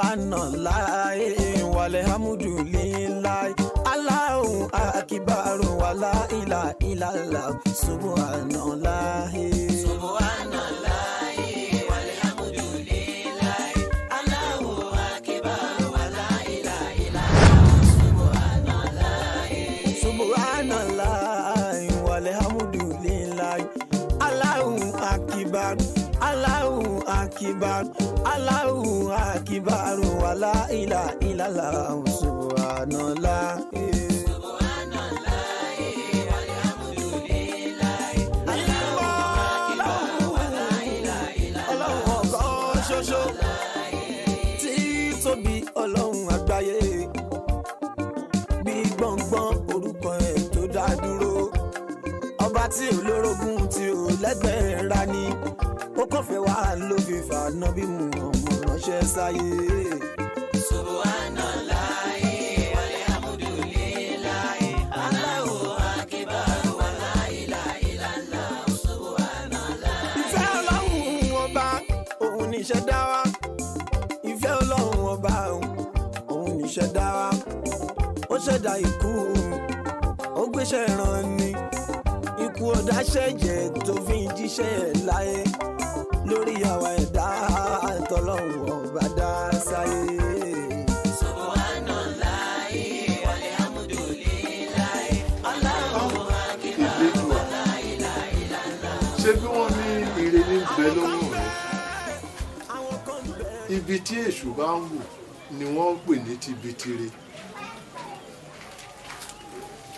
Subhanallahi walhamdulillahi Allahu akbar wala ilaha illallah subhanallahi. Subhanallahi walhamdulillahi Allahu akbar wala ilaha illallah subhanallahi. Subhanallahi walhamdulillahi Allahu akbar Allahu akbar Allahu akbar wala ilaha illallah subhanallah. Subhanallahi walhamdulillahi Allahu akbar wala ilaha illallah. Ọlọ́run ọ̀kan ṣoṣo tí tóbi, ọlọ́run àgbáyé, bí gbọ̀ngbọ̀n orúkọ ẹ̀ tó dá dúró, ọba tí ò lórogún, tí ò lẹ́gbẹ̀ẹ́ ra ni, ó kàn fẹ́ wá ló fi fàánà bí mu ọmọ ránṣẹ́ sáyé. Subhanallahi walhamdulillahi Allahu akbar wala ilaha illallah subhanallah. Ìfẹ́ ọlọ́run ọba òun níṣẹ́ dá wa. Ìfẹ́ ọlọ́run ọba òun níṣẹ́ dá wa. Ó ṣẹ̀dá ikú, ó gbéṣẹ́ ràn ni. Ikú ọ̀dáṣẹ́jẹ̀ tó fi ń jíṣẹ́ ẹ̀ láyé lórí àwa ẹ̀dá tọ́lọ́run ọba dá sáyé. Subhanallahi walhamdulillahi Allahu akbar Ìlédùà, wala ilaha illallah. Ṣé bí wọ́n ní ire ní bẹ lọ́wọ́ rẹ̀? Àwọn kan bẹ. Ibi tí èṣù bá ń wù ni wọ́n ń pè ní tibitire.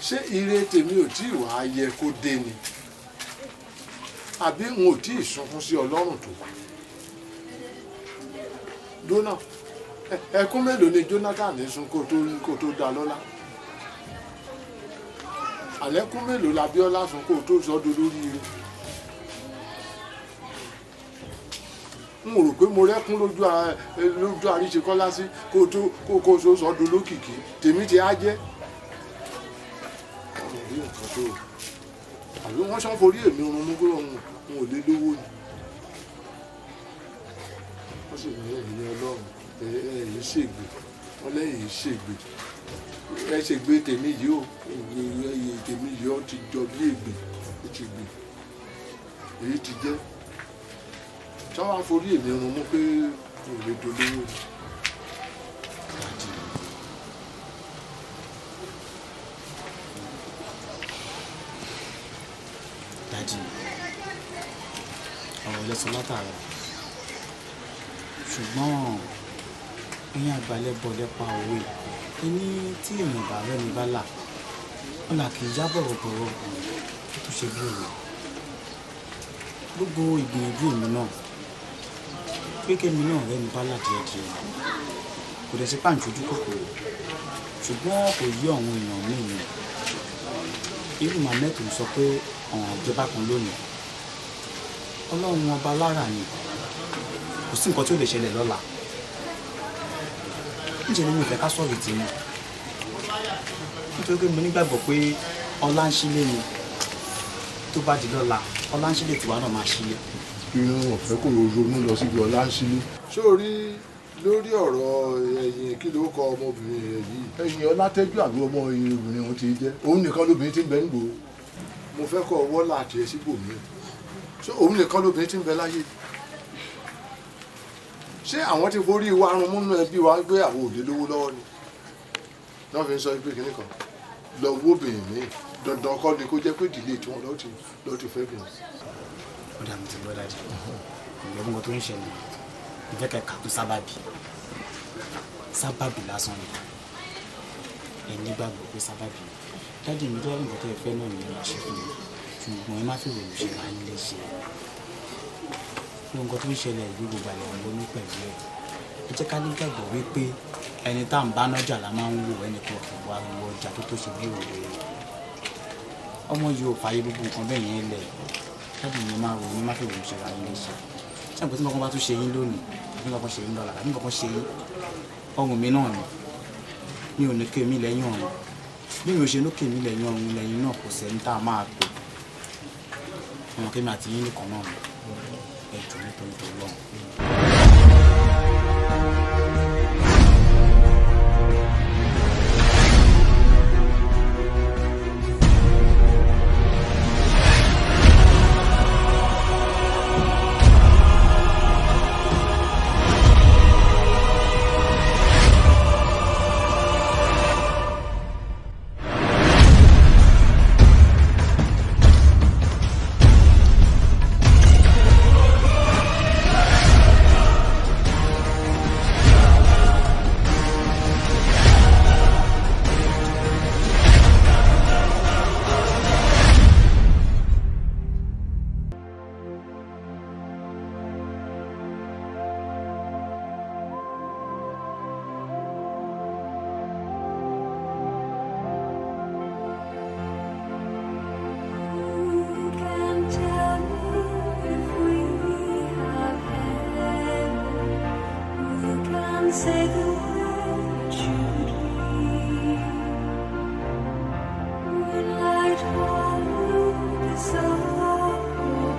Ṣé ire tèmi ò tí ì wá yẹ kó dé ni, àbí n ò tí ì sunkún sí ọlọ́run tó dóná? Ẹkún mélòó ni Jonathan sun kó tó dá lọ́lá? Àlẹ́kún mélòó l'Abíọ́lá sun kó tó sọ́dọ̀ lórí ire? N ò rò pé mo rẹ́kún lójú Àríṣekọ́lá sí kó tó kó tó sọ́dọ̀ lókìkí. Tèmi ti á jẹ́ ọ̀rọ̀ rí nǹkan tó àbí wọ́n sọ forí èmi run mú kúrò, n ò lè lówó ni. Wọ́n sì ní ẹ̀yìn ọlọ́run ẹ̀yìn ṣègbè, wọ́n lẹ́yìn ṣègbè, ẹ ṣègbè tèmi yìí ó, ẹ̀yìn tèmi yìí ó ti jọ bí ègbè, ó ti gbè, èyí ti jẹ́ tí wọ́n á forí èmi run mú pé n ò lè dolówó ni. Daddy, Daddy, ọ̀rọ̀ lẹ sọ látàárọ̀, ṣùgbọ́n ẹ̀yin àgbàlẹ̀ bọ̀ lẹ́pa òwe ẹni tí èèyàn bá rẹ́ni bá là ọ̀là kì í yá bọ̀rọ̀bọ̀rọ̀ tó ṣe bí òwe. Gbogbo ìgbìyànjú èmi náà pé kémi náà rẹ́ni bá là díẹ̀díẹ̀, kò dẹ̀ sí pàǹtójú kòkòrò, ṣùgbọ́n kò yí àwọn èèyàn míì ni. Irú màmẹ́tò ń sọ pé ọ̀hún àjẹbá kan lónìí, ọlọ́run ọba lára ni, kò sí nǹkan tí ó lè ṣẹlẹ̀ lọ́la. Níṣẹ́ ni mi ò fẹ́ ká sọ̀rọ̀ tèmi, nítorí pé mo nígbàgbọ́ pé ọlá ń sílé ni. Tó bá di lọ́la, ọlá ń sílé tiwa náà máa sílé. Irun ọ̀fẹ́ kò ronú lọ síbi ọlá ń sílé. Sórí lórí ọ̀rọ̀ ẹ̀yìn, kí ló kọ ọmọbìnrin rẹ̀ yìí, ẹ̀yìn Ọlátẹ́jú àbí ọmọ obìnrin òun ti jẹ́, òun nìkan lóbìnrin tí ń bẹ nígboro. Mo fẹ́ kọ́ ọwọ́ láti ẹ síbòmí. Ṣé òun nìkan lóbìnrin tí ń bẹ láyé? Ṣé àwọn ti forí wa run múnú ẹbí wa gbé àwọn òde lówó lọ́wọ́ ni náà fi ń sọ pé kinní kan lọ wó obìnrin mi? Dandan kọ́ ni kó jẹ́ pé ìdílé tí wọ́n lọ́ọ́ ti fẹ́ bìnrin. Ó dà, mí ti gbọ́, Daddy. Ìgbẹ́ nǹkan tó ń ṣẹlẹ̀, ìfẹ́ kẹ̀kẹ́ kún sábàbí, sábàbí lásán ni. Ẹ nígbàgbọ́ pé sábàbí ni. Daddy mi, tó bá nǹkan tó ẹ fẹ́ náà ni ẹ máa ṣe fún mi, ṣùgbọ́n ẹ má fi ròyìn ṣe máa ń lè ṣe gbogbo nǹkan tó ń ṣẹlẹ̀. Gbogbo àlẹ́ ń ronú pẹ̀lú ẹ̀. Ẹ jẹ́ ká nígbàgbọ́ wípé ẹni tá à ń bá nájà la máa ń wò, ẹnì kan kì í wá wo ọjà tó ṣe bí òwe. Ọmọ yìí ò fààyè gbogbo nǹkan bẹ́ẹ̀ yẹn lẹ̀. Daddy mi, máa ronú, má fi ròyìn ṣe ra yín léṣe. Ṣé àpótí nǹkan bá tún ṣe yín lónìí, àbí nǹkan kan ṣe yín lọ́la, àbí nǹkan kan ṣe yín, ọrùn mi náà ni. Mi ò ní ké mi lẹ́yìn ọ̀run. Bí mi ò ṣe lókè mi lẹ́yìn ọ̀run lẹ́yìn náà, kò sẹ́ni tá a máa pè ọmọ kémi àti yín nìkan náà ni. Ẹ jọ̀ọ́, nítorí tó lọ́run. say the way it should be. Moonlight hollow, the sorrow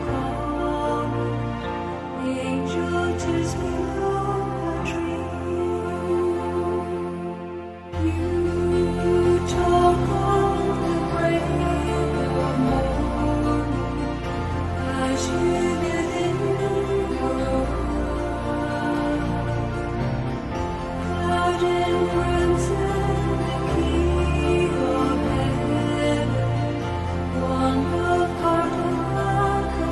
comes. The angel tears below a tree. You talk of the break of morning as you bathe in your Cloud and crimson, the key of heaven, one love caught like a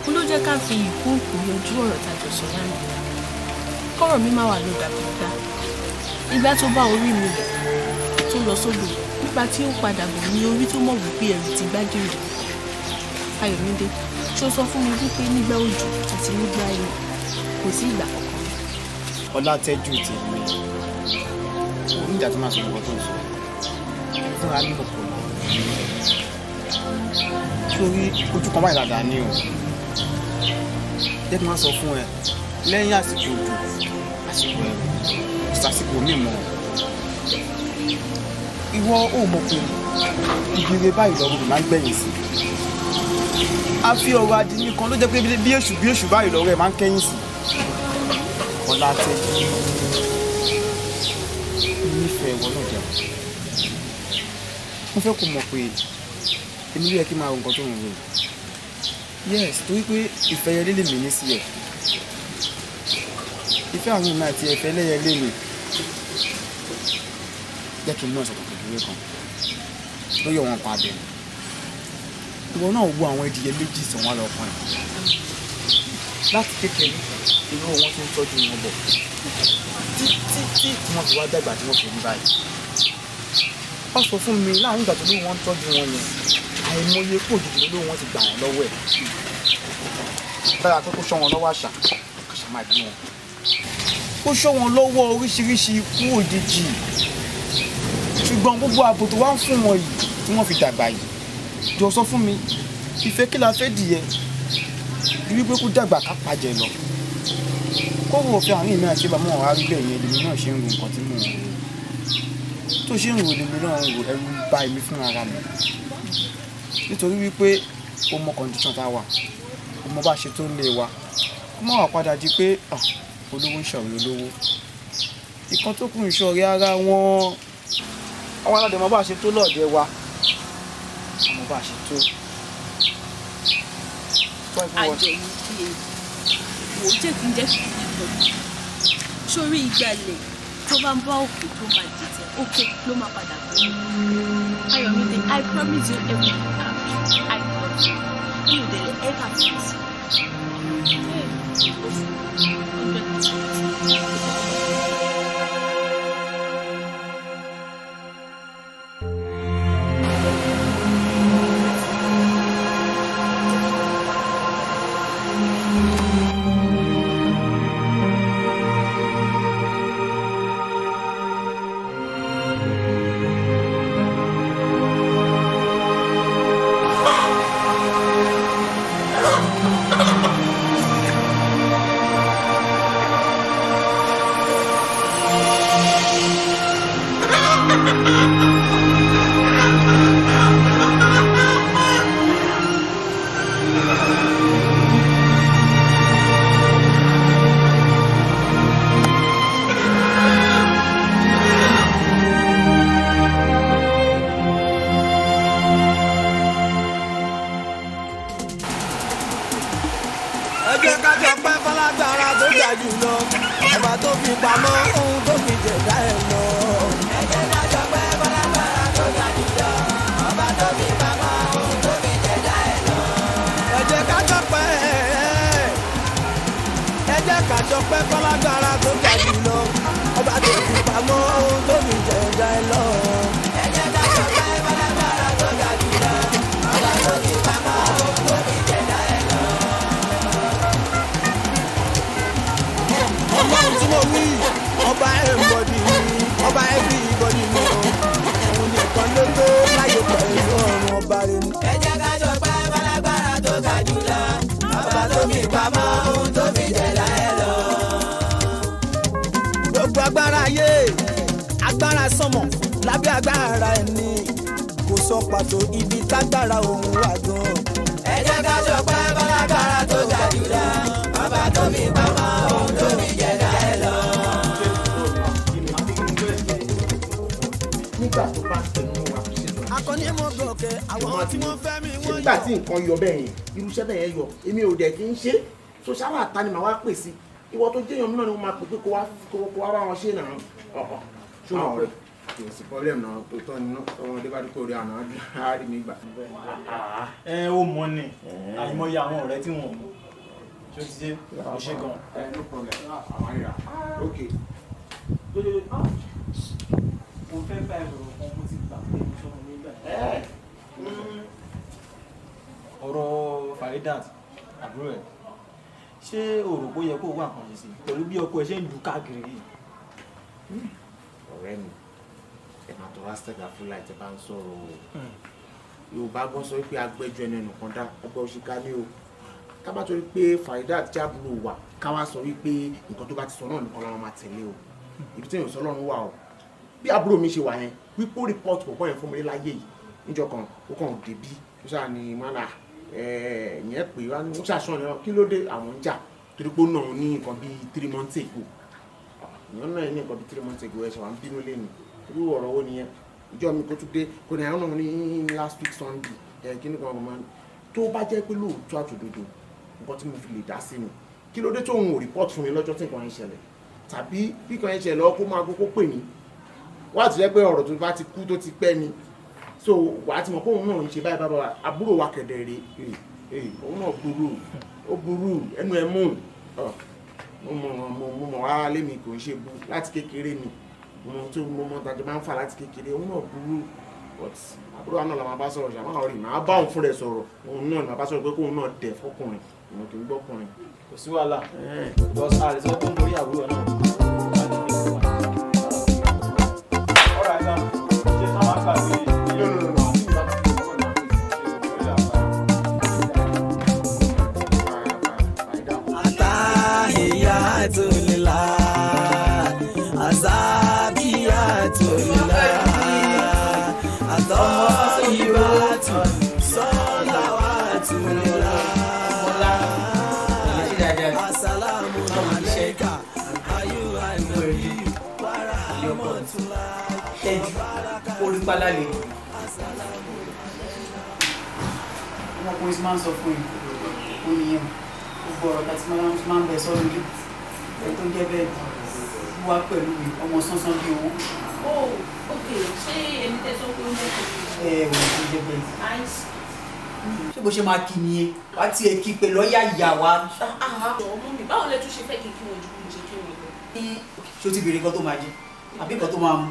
Ó ló jẹ́ ká fi ìkúùkù yanjú ọ̀rọ̀ tá a jọ sọ lánàá, kọ́rọ̀ mi má wà ló dàbí gbá ìgbà tó bá orí mi rẹ̀ tó lọ sódò nígbà tí ó padà bọ̀ ní orí tó mọ̀ wípé ẹ̀rù ti gbágìrì. Ayọ̀mídé, ṣó sọ fún mi wípé nígbà òjò àti nígbà ẹ̀rùn kò sí ìgbà kankan. Ọlátẹ́jú tèmi, ó ní ìjà tó máa sọ nǹkan tó ń sọ fúnra ní ọ̀pọ̀ sórí ojú kan báyìí dáadáa ní o. Jẹ́ kí n máa sọ fún ẹ, lẹ́yìn àsìkò òjò, àsìkò ẹ̀rùn, sàsìkò míì mọ́. Ìwọ ò mọ̀ pé ìgbìrè báyìí lọ́rùn mi máa ń gbẹ̀yìn sí. A fi ọ̀rọ̀ adìní kan ló jẹ́ pé bí èṣù bí èṣù báyìí lọ́rọ̀ ẹ̀ máa ń kẹ́yìn sí. Ọlátẹ́jú, nífẹ̀ẹ́ ìwọ náà jẹun. Mo fẹ́ kó mọ̀ pé èmi ló yẹ kí n máa ro nǹkan tó ń rò yìí. Yes, torí pé ìfẹ́ yẹlé lèmi ní sí ẹ. Ìfẹ́ àwọn èmi àti ẹ̀fẹ́ lẹ́yẹlé mi. Jẹ́ kí n mú ẹ̀sọ̀ kékeré kan lórí àwọn nǹkan abẹ̀mí. Ìwọ náà wo àwọn ẹdìyẹ méjì sàn wá lọ́kàn ẹ̀. Láti kékeré, irú wọn ti ń tọ́jú wọn bọ̀ títí tí wọ́n fi wá dàgbà tí wọ́n fi rí báyìí. Wọ́n sọ fún mi láàrin ìgbà tó lóun wọn ń tọ́jú wọn yẹn, àìmọye kó òjijì ló lóun wọn ti gbà wọ́n lọ́wọ́ ẹ̀. Dára pé kó ṣọ́ wọn lọ́wọ́ àṣà, kàṣà máa bí wọn. Kó ṣọ́ wọn lọ́wọ́ oríṣiríṣi ikú òjijì. Ṣùgbọ́n gbogbo ààbò tó wá ń fún wọn yìí tí wọ́n fi dàgbà yìí, jọ sọ fún mi, ìfẹ́ kí la fẹ́ dìyẹ? Ju wípé kó dàgbà ká pàjẹ́ lọ. Kóró òfin àárín mi àti bàmọ́ ọ̀rá rí bẹ́ẹ̀ yẹn, lèmi náà ṣe ń ro nǹkan tí mò ń rò. Tó ṣe ń rò lèmi náà ń rò, ẹ̀rù ń bà èmi fún ara mi. Nítorí wípé o mọ condition tá a wà, o mọ bá ṣe tó ń lé wa. Kó má wà padà di pé olówó ń ṣọ̀rẹ́ olówó. Ìkan tó kù ń ṣọ̀rẹ́ ara wọn. Àwọn aládé mọ bá ṣe tó lọ́ọ̀dẹ wa. Àmọ́ bá ṣe tó. Ayọ̀mídé, wò ó jẹ́ kí n jẹ́ kí n bọ̀. Sórí ìgbàlẹ̀ tó bá ń bá òkú tó máa dìtẹ̀, òkè ló máa padà gbé. Ayọ̀mídé, I promise you everything. I love you. Mi ò dẹ̀ lè ever fi sí. 100%. Ẹ jẹ́ ká jọ pẹ́ fọlágbára tó ga jù lọ, ọba tó fi pamọ́ ohun tó fi jẹ̀dá ẹ̀ lọ. Ẹ jẹ́ ká jọ pẹ́ fọlágbára tó ga jù lọ, ọba tó fi pamọ́ ohun tó fi jẹ̀dá ẹ̀ lọ. Ẹ jẹ́ ká jọ pẹ́, ẹ jẹ́ ká jọ pẹ́ fọlágbára tó ga jù lọ, ọba tó fi pamọ́ ohun tó fi jẹ̀dá ẹ̀ lọ. Ẹ jẹ́ ká jọ pẹ́ fọlágbára tó ga jù lọ, ọba tó fi pamọ́ ohun tó fi jẹ̀dá ẹ̀ lọ. Ọlọ́run tí mo wí, ọba everybody ni, ọba everybody ni o. pamọ́ ohun tó fi jẹ̀dá ẹ lọ. Gbogbo agbára ayé, agbára sánmọ̀ lábẹ́ agbára ẹni, kò sọ pàtó ibi tágbára òun wà gan. Ẹ jẹ́ ká ṣọpẹ́ bálágbára tó ga jùlọ, ọba tó fi pamọ́ ohun tó fi jẹ̀dá ẹ lọ. Nígbà tó bá tẹnu wa kò sí ìtọ́jú. Akọni mo gòkè, àwọn tí wọ́n fẹ́ mi Ṣé wọ́n nígbà tí nǹkan yọ bẹ́ẹ̀ yẹn, irúṣẹ́ bẹ́ẹ̀ yẹn yọ, èmi ò dẹ̀ kí n ṣe so ṣáwà ta ni màá wá pè sí? Ìwọ tó jẹ́yàn mi náà ni mo máa pè pé kó wá bá wọn ṣe náà. Ọ̀ọ̀ ṣùgbọ́n ọ̀rẹ́ kò sí problem náà tó tọ́ ni náà, ọmọdé bá dúpọ̀ orí àná á rí mi gbà. Ẹ ó mọ ni àìmọye àwọn ọ̀rẹ́ tí wọn ò mọ̀ ṣó ti ṣe kò ṣe gan. Ẹ, no problem, àwọn àríra, ok. Mo fẹ́ bá ẹ sọ̀rọ̀ kan, mo ti gbà pé mo sọ fún mi nígbà yẹn. Ọ̀rọ̀ Faridat, àbúrò ẹ̀, ṣé o rò pé ó yẹ kó o wá nǹkan ṣe sí i pẹ̀lú bí ọkọ ẹ ṣe ń lù káàkiri yìí? Ọ̀rẹ́ mi, ẹ máa tọrọ astega fún láì tẹ bá ń sọ̀rọ̀ o. Yorùbá gan sọ wípé agbẹjọ́ ẹnu ẹnìkan dá ọgbẹ́ òṣìkà ní o. Ká bá torí pé Faridat jábúrò wà, ká wá sọ wípé nǹkan tó bá ti sọ náà nìkan làwọn máa tẹ̀lé o. Ibi tí èèyàn sọ lọ́run wà o. Bí àbúrò mi ṣe wà yẹn, wípé ó report pọ̀pọ̀ yẹn fún mi láyé yìí, níjọ́ kan ó kàn débí, ó ṣáà ní mọ́nà ẹ̀yẹn pé wá ní ó ṣàṣọ ni kí ló dé, àwọn ń jà torí pé ó nà òun ní nǹkan bíi 3 months ago. Ìyẹn náà ní nǹkan bíi 3 months ago, ẹ ṣe wà ń bínú lẹ́nu, irú ọ̀rọ̀ wo nìyẹn? Ìjọ mi kó tún dé kò ní àwọn náà ní last week Sunday ẹ kí ni kan ọmọ tó bá jẹ́ pé lóòótọ́ àtòdodo nǹkan tí mo fi lè dá sí ni, kí ló dé tó òun ò report fún mi lọ́jọ́ tí nǹkan yẹn ṣẹlẹ̀? Tàbí bí nǹkan yẹn ṣẹlẹ̀ lọ́wọ́, kó máa kókó pè mí wá, ti jẹ́ pé ọ̀rọ̀ tó bá ti kú tó ti pẹ́ ni. So wàá ti mọ̀ pé òun náà ń ṣe báyìí bábà. Àbúrò wa kẹ̀dẹ̀ rè é, òun náà burú, ó burú, ẹnu ẹ̀ mú. Mo mọ̀ wá lémi kò ń ṣe bu láti kékeré ni mo mọ̀ tó mo mọ̀ tàjọ máa ń fà láti kékeré. Òun náà burú, but àbúrò wa náà la máa bá sọ̀rọ̀ ṣàmà rí, màá bá òun fúnra ẹ̀ sọ̀rọ̀. Òun náà ni màá bá sọ̀rọ̀ pé kóun náà dẹ̀ fọkùnrin, ìwọ̀n kì í gbọ́kùnrin. Kò sí wàhálà, because a lè sọ pé nítorí àbúrò náà. Ọ̀rọ̀ àìsàn ṣe sáwọn àgbàgbé. No, no, no, no. Atahiyatu lillah, azakiyatu lillah, atayibatu salawatu lillah. Assalamu alayka ayyuhan nabiyyu wa rahmatullahi. Tẹ́jú orípalá lè ọmọkùnrin tí máa ń sọ fún yìí ó nìyẹn. Gbogbo ọ̀rọ̀ tàbí máa ń bẹ sọ́nù ilé ẹ tó ń jẹ́ bẹ́ẹ̀ wá pẹ̀lú mi, ọmọ sánsán bí owó. Oh, ok. Ṣé ẹni tẹ́ sọ pé ó ń jẹ́ Ẹ ò tó jẹ́ bẹ́ẹ̀. Nice. Ṣé bó ṣe máa kí nìyẹn? Wá tiẹ̀ kí pẹ̀lú ọ̀yà ìyá wa. Ọmọ mi, báwo lẹ tún ṣe fẹ́ kí n kí wọn ju bí mo ṣe kí wọn lọ? Ṣé o ti béèrè nǹkan tó máa jẹ àbí nǹkan tó máa mu?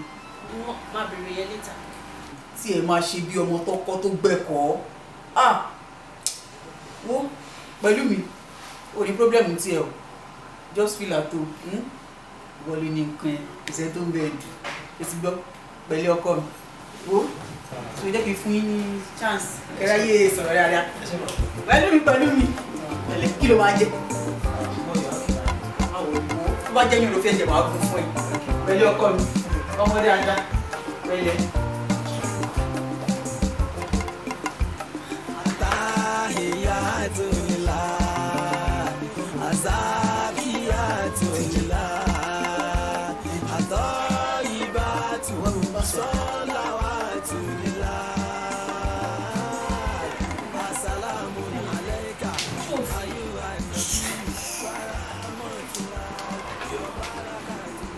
Wọ́n máa bèrè yẹn later. Tí ẹ máa ṣe bí ọmọ tọkọ tó gbẹ̀kọ́. Ah, wo pẹ̀lú mi, ò ní problem tí ẹ o. Just feel at home, Wọlé ní nǹkan ẹ ìṣẹ́ tó ń bẹ jù ẹ ti gbọ́ pẹ̀lú ọkọ mi. Wo tó jẹ́ kí n fún yín ní chance kẹ́ráyé sọ̀rọ̀ dáadáa pẹ̀lú mi. Pẹ̀lẹ́, kí ló máa jẹ? Tó bá jẹ́ yín ló fẹ́ jẹ, màá gún fún ẹ. Pẹ̀lú ọkọ mi, ọmọdé ajá, pẹ̀lẹ́. Atahiyatu lillah, azakiyatu lillah, atayibatu salawatu lillah. Assalamu alayka ayyuhan nabiyyu wa rahmatullahi wa barakatuh.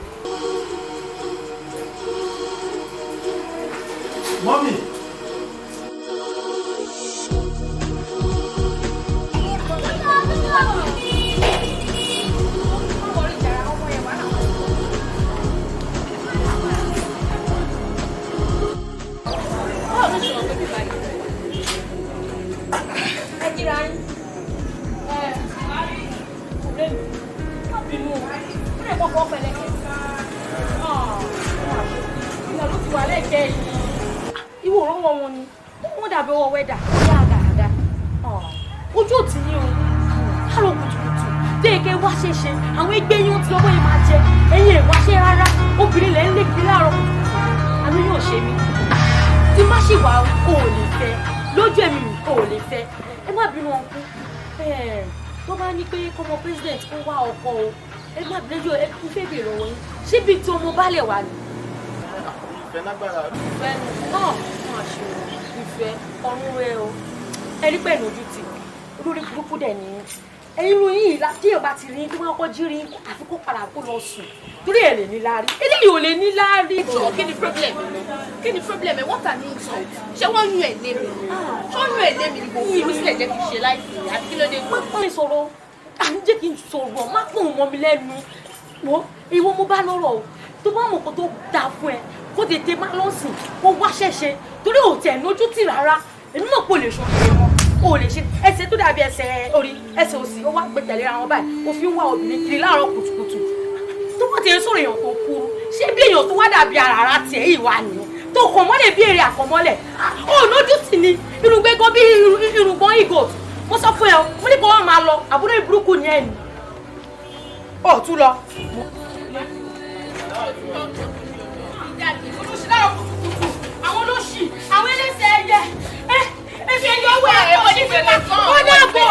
Mummy. Báwo ló ṣe wọ̀ pé bíbá yìí? Ẹ kíra yín. Ẹ ọ̀rẹ́ mi, má bínú o. Ó lè kọ́kọ́ pẹ̀lẹ́kẹ̀. Ìyá ló ti wà lẹ́kẹ̀ẹ́ yìí. Ìwọ òrán wọn wọn ni. Wọ́n dàbí ọwọ́ wẹ́dà. Ó yá àgàràgà. Ojú ò tí ní o. Kálọ̀ kùtùkùtù. Déèké wá ṣẹṣẹ àwọn ẹgbẹ́ yín ti lọ́wọ́ yìí máa jẹ ẹ̀yin ẹ̀ wáṣẹ́ rárá, obìnrin lẹ́ ń lé kiri láàárọ̀ kùtùkùtù. Àánú yóò ṣe mí tí má ṣì wà, o ò lè fẹ́ lójú ẹ̀mí mi, o ò lè fẹ́. Ẹ má bínú ọkú tó bá ní pé kọ́mọ president kó wá ọkọ o. Ẹ má bínú ẹjọ́ ẹ kú fẹ́ bèrè lọ́wọ́ yín, ṣé bíi tí ọmọ baálẹ̀ wà ní? Ìfẹ́ lágbára. Ìfẹ́ náà máa ṣe o, ìfẹ́ ọ̀run rẹ o. Ẹ rí pẹ̀lú ojú tì olórí burúkú dẹ̀ ní ẹ̀yin irun yìí, téèyàn bá ti rí tó máa kọ́ jí rí, àfi kó padà kó lọ sùn, torí ẹ̀ lè ní láárí, eléyìí ò lè ní láárí. Jọ, kí ni problem? Kí ni problem ẹ? What an insult! Ṣé wọ́n yún ẹ̀ lé mi? Ṣé wọ́n yún ẹ̀ lé mi ni? Kò fi mí sílẹ̀, jẹ́ kí n ṣe láìsí, àbí kí ló dé? Má pọ́n mi sọ̀rọ̀, à ń jẹ́ kí n sọ̀rọ̀, má pọ́n mọ́ mi lẹ́nu. Wo, ìwọ mo bá lọ́rọ̀ o, tó bá mọ̀ kó tó dáa fún ẹ, kó tètè má lọ sìn, kó wá ṣẹ̀ṣẹ̀, torí ò tẹ̀ lójú tì rárá. Èmi mọ̀ pé o lè ṣe ọ̀rẹ́ wọn, o lè ṣe ẹsẹ̀ tó dàbí ẹsẹ̀ orí ẹsẹ̀ òsì, ó wá gbé tẹ̀léra wọn báyìí, ó fi ń wá obìnrin kiri láàárọ̀ kùtùkùtù. Tó bá ti ń sọ̀rọ̀ èèyàn tó kúrú, ṣé bí èèyàn tó wá dàbí àràrà tiẹ̀ yìí wà nìyẹn tó kàn mọ́lẹ̀ bí èrè àkànmọ́lẹ̀? Ó lójú tì ní irùngbẹ́ gan bí irùngbọ́n ìgò. Mo sọ fún ẹ o, mo ní kó wọ́n máa lọ, àbúrò ìburúkú ni ẹ ní. Ó tún lọ. Olóṣì láàárọ̀ kùtùkùtù, àwọn olóṣì, àwọn ẹlẹ́sẹ̀ ẹyẹ ẹ ẹsẹ̀ ẹyẹ ọwọ́ ẹ̀ kò ní fi máa ó dàbọ̀.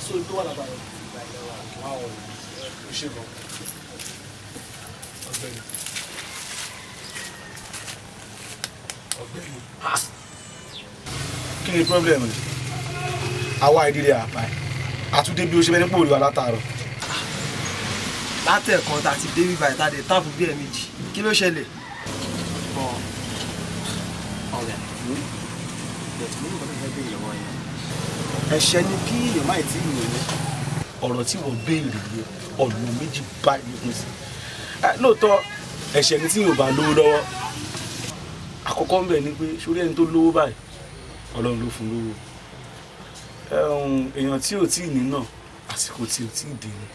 So tó wà lábàá rẹ̀ ṣe gan, ọ̀gbẹ́ni, ọ̀gbẹ́ni. Kí ni problem rẹ? Àwa ìdílé àpá ẹ àtúndé bí ó ṣe bẹ ní pòlù wa látàárọ̀. Látẹ̀kan tá a ti dé bíbá ìta dé táàbù bí ẹ̀ẹ̀mejì, kí ló ṣẹlẹ̀? Bọ ọ̀rẹ́, bẹ̀tù mo ní nǹkan tó fẹ́ béèrè lọ́wọ́ yẹn. Ẹ̀ṣẹ̀ ni kí èèyàn má tí ì lò ní? Ọ̀rọ̀ tí wọ́n béèrè yẹn, ọ̀nà méjì báyìí ló pín sí. Lóòótọ́, ẹ̀ṣẹ̀ ni tí yóò bá lówó lọ́wọ́. Àkọ́kọ́ ń bẹ̀ ni pé sórí ẹni tó lówó báyìí, Ọlọ́run ló fún lówó. Èèyàn tí ò tí ì ní náà, àsìkò tí ò tí ì dé ni.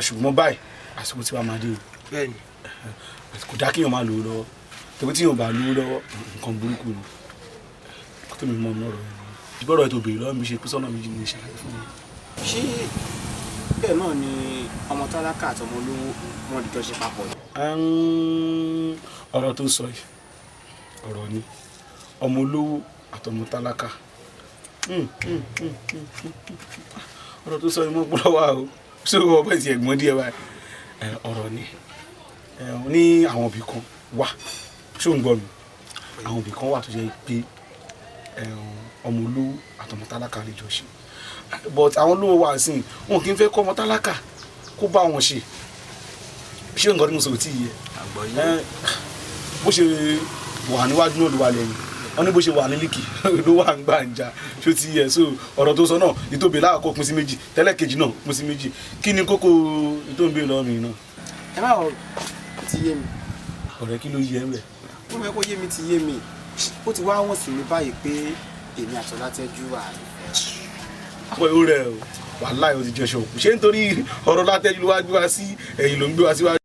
Ṣùgbọ́n báyìí, àsìkò tí wàá máa dé o. Bẹ́ẹ̀ni. Kò dá kéèyàn máa lówó lọ́wọ́, tẹ̀wé tí yóò bá lówó lọ́wọ́, nǹkan burúkú ni. Kó tó mi mọ ọ̀nà ọ̀rọ̀ yẹn ìgbọ́rọ̀ ètò òbèrè lọ́wọ́ mi ṣe pín sọ́nà méjì ní ìṣàlàyé fún mi. Ṣé bẹ́ẹ̀ náà ni ọmọ tálákà àti ọmọ olówó wọn jọ ṣe papọ̀ ni? Ọ̀rọ̀ tó sọ yìí, ọ̀rọ̀ ni ọmọ olówó àtọmọ tálákà. Ọ̀rọ̀ tó sọ yìí mọ́ pọ́nrọ́ wà o, ṣé o ọbẹ̀ ti ẹ̀gbọ́n díẹ̀ báyìí? Ọ̀rọ̀ ni ní àwọn òbí kan wà, ṣé o ń gbọ́ mi? Àwọn òbí kan wà tó jẹ́ pé ọmọ olówó àtọmọ tálákà lè jọ ṣe, but àwọn olówó wà sí wọn kì í fẹ́ kọ́ ọmọ tálákà kó bá wọn ṣe. Ṣé nǹkan tí mo sọ ò tí ì yẹ? Bó ṣe wà níwájú náà ló wà lẹ́yìn, wọn ní bó ṣe wà ní líkì ló wà ń gbàǹjà. Ṣó ti yẹ? So ọ̀rọ̀ tó sọ náà, ìtòbí láàkó pín sí méjì, tẹ́lẹ̀ kejì náà pín sí méjì. Kí ni kókó ìtòbí lọ́wọ́ mi náà? Ẹ má wọ, ti yé mi. Ọ̀rẹ́, kí ló yẹ ẹ bẹ̀? Ó mọ̀ kó yé mi, ti yé mi. Ó ti wá wọ̀n sí mi báyìí pé èmi àti Ọlátẹ́jú àlè. Àpò ìwú rẹ o, wàláhì o ti jẹṣọ òkú. Ṣé nítorí ọ̀rọ̀ Látẹ́jú ló wá gbé wa sí ẹ̀yìn, ló ń gbé wa síwájú?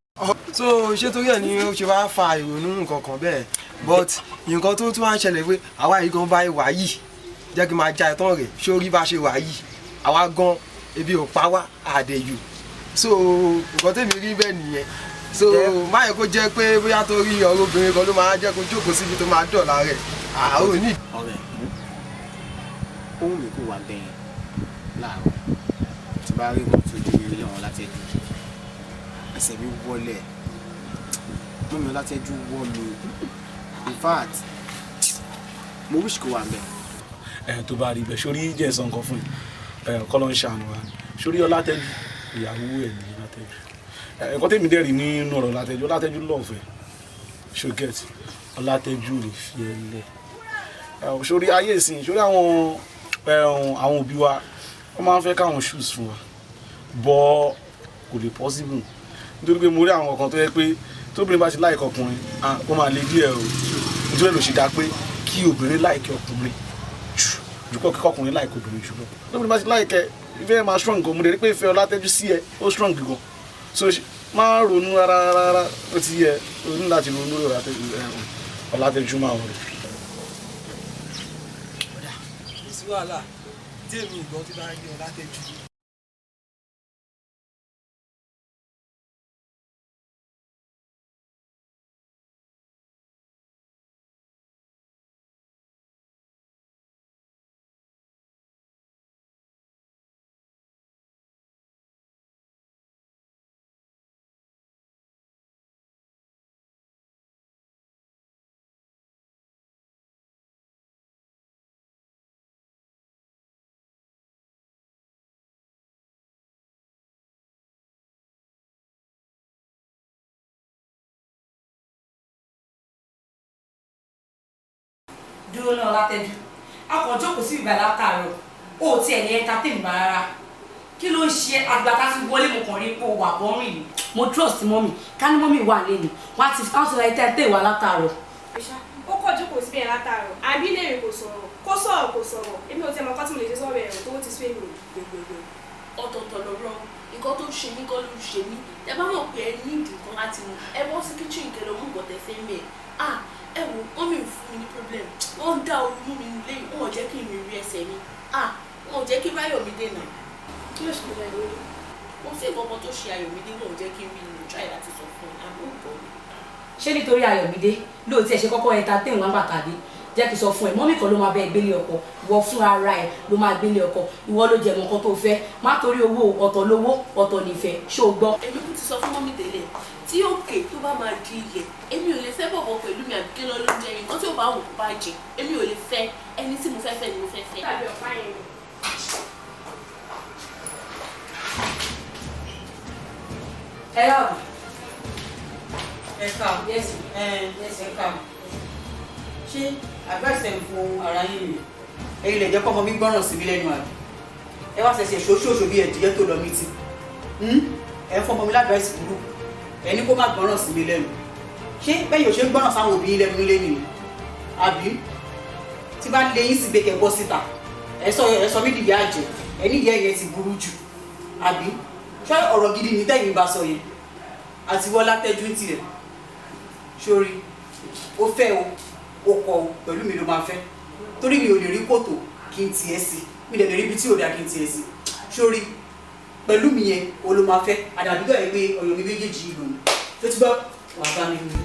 So ṣé torí ẹ̀ ni ó ṣe wá fa ìrònú nǹkan kan bẹ́ẹ̀? But nǹkan tó tún wá ń ṣẹlẹ̀ pé àwa yìí gan bá wà yìí, jẹ́ kí n máa já ẹ̀tàn rẹ̀ sórí bá ṣe wà yìí, àwa gan ebi ò pa wá àdẹ̀yù. So nǹkan tèmi rí bẹ́ẹ̀ nìyẹn. So má yẹ kó jẹ́ pé bóyá torí ọ̀rọ̀ obìnrin kan ló máa jẹ́ kó jókòó síbi tó máa dọ̀la rẹ̀ àwọn ò ní. Ọ̀rẹ́, ohun mi kò wà bẹ́ẹ̀ láàárọ̀ tí bá rí nǹkan tó ju ilé wọn Látẹ́jú, ẹsẹ̀ mi wọlé mú mi, Látẹ́jú wọ́ mi. In fact, mo wish kó wà bẹ́ẹ̀. Ẹ tó bá rí bẹ́ẹ̀, sórí jẹ́ sọ nǹkan fún ẹ, kọ́ ló ń ṣàánú wa. Sórí Ọlátẹ́jú, ìyàwó ẹ̀ ní Ọlátẹ́jú. Ẹ̀kọ́ tèmi dẹ́rì nínú ọ̀rọ̀ Ọlátẹ́jú, Ọlátẹ́jú love ẹ, ṣó get? Ọlátẹ́jú lè fi ẹ lẹ̀. Sórí ayé ìsìn, sórí àwọn òbí wa, wọ́n máa ń fẹ́ káwọn choose fún wa, bọ́ kò lè possible, nítorí pé mo rí àwọn kan tó yẹ pé tóbìnrin bá ti like ọkùnrin, ó máa le díẹ̀ o. Nítorí ẹ̀ ló ṣe dáa pé kí obìnrin like ọkùnrin jù jù kọ́ kíkọ́ ọkùnrin like obìnrin jù lọ. Tóbìnrin bá ti like ẹ, ìfẹ́ máa strong gan. Mo lè rí pé ìfẹ́ Ọlátẹ́jú sí ẹ, ó strong gan. So má ronú rárá rárá, ó ti yẹ o ní láti ronú lórí Ọlátẹ́jú, máa wọlé. sí wàhálà tí èmi ìgbọ́n ti bá ń yọ látẹ̀jù. Dúró náà látẹ́jú, a kàn jókòó sí ìgbà látàárọ̀, ó tiẹ̀ ní entertain bá rárá. Kí ló ń ṣe àgbà tá a ti wọlé? Mo kàn rí pé o wà bọ́rìn ni. Mo trust mọ́mì, ká ní mọ́mì wà lẹ́nu wọ́n á ti wọ́n ti ra entertain wà látàárọ̀. Ó kọ̀ jókòó síbẹ̀ látàárọ̀, àbí léèrè kò sọ̀rọ̀, kó sọ̀rọ̀ kò sọ̀rọ̀. Èmi ò tiẹ̀ mọ̀ kọ́ tí mo lè ṣe sọ̀rọ̀ ẹ̀rọ tó ti sú èmi. Ọ̀tọ̀ọ̀tọ̀ lọ̀rọ̀, nǹkan tó ń ṣe mí kọ́ ló ń ṣe mí. Tẹ bá mọ̀ pé ẹ ní ìdí kan láti mú ẹ bọ́ sí kitchen kẹ́ lọ mú nǹkan tẹ fẹ́ mẹ́ ẹ̀. Ah, ẹ wo, wọ́n mi fún mi ní problem, wọ́n ń dá ooru mú mi nílé yìí, wọ́n ò jẹ́ kí n rìn rí ẹsẹ̀ mi. Ah, wọ́n ò jẹ́ kí Ráyọ̀mídé nà. Kí ló ṣe Ayọ̀mídé? Kò sí nǹkan kan tó ṣe Ayọ̀mídé, wọ́n ò jẹ́ kí n rí mi try láti sọ fún un àbí ògbọ́ mi. Ṣé nítorí Ayọ̀mídé ló tiẹ̀ ṣe kọ́kọ́ entertain wọn bàtà dé? Jẹ́ kí n sọ fún ẹ, mọ́mì kan ló máa bẹ gbélé ọkọ, ìwọ fún ara ẹ ló máa gbélé ọkọ, ìwọ ló jẹ mọ́ nǹkan tó fẹ́. Má torí owó, ọ̀tọ̀ lówó, ọ̀tọ̀ nífẹ̀ẹ́, ṣó o gbọ́? Èmi kú ti sọ fún mọ́mí tẹ́lẹ̀, tí òkè tó bá máa di ilẹ̀, èmi ò lè fẹ́ bọ̀bọ̀ pẹ̀lú mi àbí kí lọ́ ló ń jẹ nǹkan tí ò bá wù kó bá jẹ. Èmi ò lè fẹ́ ẹni tí mo fẹ́ fẹ́ ni mo fẹ́ fẹ́. Tàbí ọ̀pá yẹn ni. Ẹ yàgò. Ẹ ká yes, ẹ yes, ẹ ká. Ṣé advice ẹ̀ ń fún ara yín rèé? Ẹ̀yin lè jẹ́ kọ́ ọmọ mi gbọ́ràn sí mi lẹ́nu, àbí ẹ wá ṣẹ̀ṣẹ̀ ṣoṣooṣo bí ẹ̀dìyẹ tó lọ mítì? Ẹ fún ọmọ mi ládvice burúkú, ẹ ní kó má gbọ́ràn sí mi lẹ́nu. Ṣé bẹ́ẹ̀ yóò ṣe ń gbọ́ràn sáwọn òbí yín lẹ́nu nílé nìyí? Àbí tí bá lé yín sí gbé kẹ́ bọ́ síta, ẹ sọ mí dìyà àjẹ́, ẹ ní ìyá ẹ̀yẹ ti burú jù, àbí ṣé ọ̀rọ̀ gidi ní tẹ̀yìn bá sọ yẹn? Àti wọ́n látẹ́jú tiẹ̀ sórí ó fẹ́ o, ó kọ o, pẹ̀lú mi ló máa fẹ́, torí mi ò lè rí kòtò kí n tiẹ̀ sí, mi lè rí ibi tí ò dáa kí n tiẹ̀ sí. Sórí pẹ̀lú mi yẹn o ló máa fẹ́, àdàbí tó yẹ pé ọyàn mi méjèèjì yìí lòun tó ti gbọ́ wàá bá mi wí.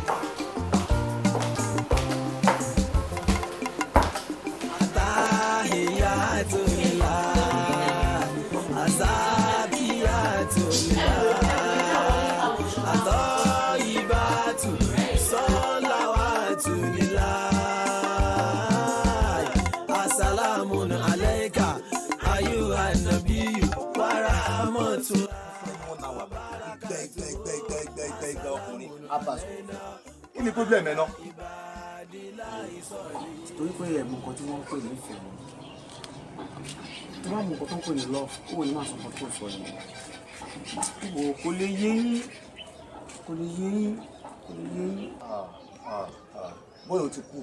Atahiyatullah, Azakiyatullah, Atoyibatu, Salawatullah. Assalamun alayka, ayyuhan nabiyyu wa rahmatullah. Gbẹgbẹgbẹgbẹgbẹ ọkùnrin abas, kí ni problem ẹ náà? Torí pé ẹ̀ mọ nǹkan tí wọ́n ń pè ní ìfẹ́ wọn, tó bá mọ nǹkan tó ń pè ní love, ó wò ní máa sọ nǹkan tó sọ yẹn. Wò, kò lè yé yín, kò lè yé yín, kò lè yé yín. Bóyá o ti kú,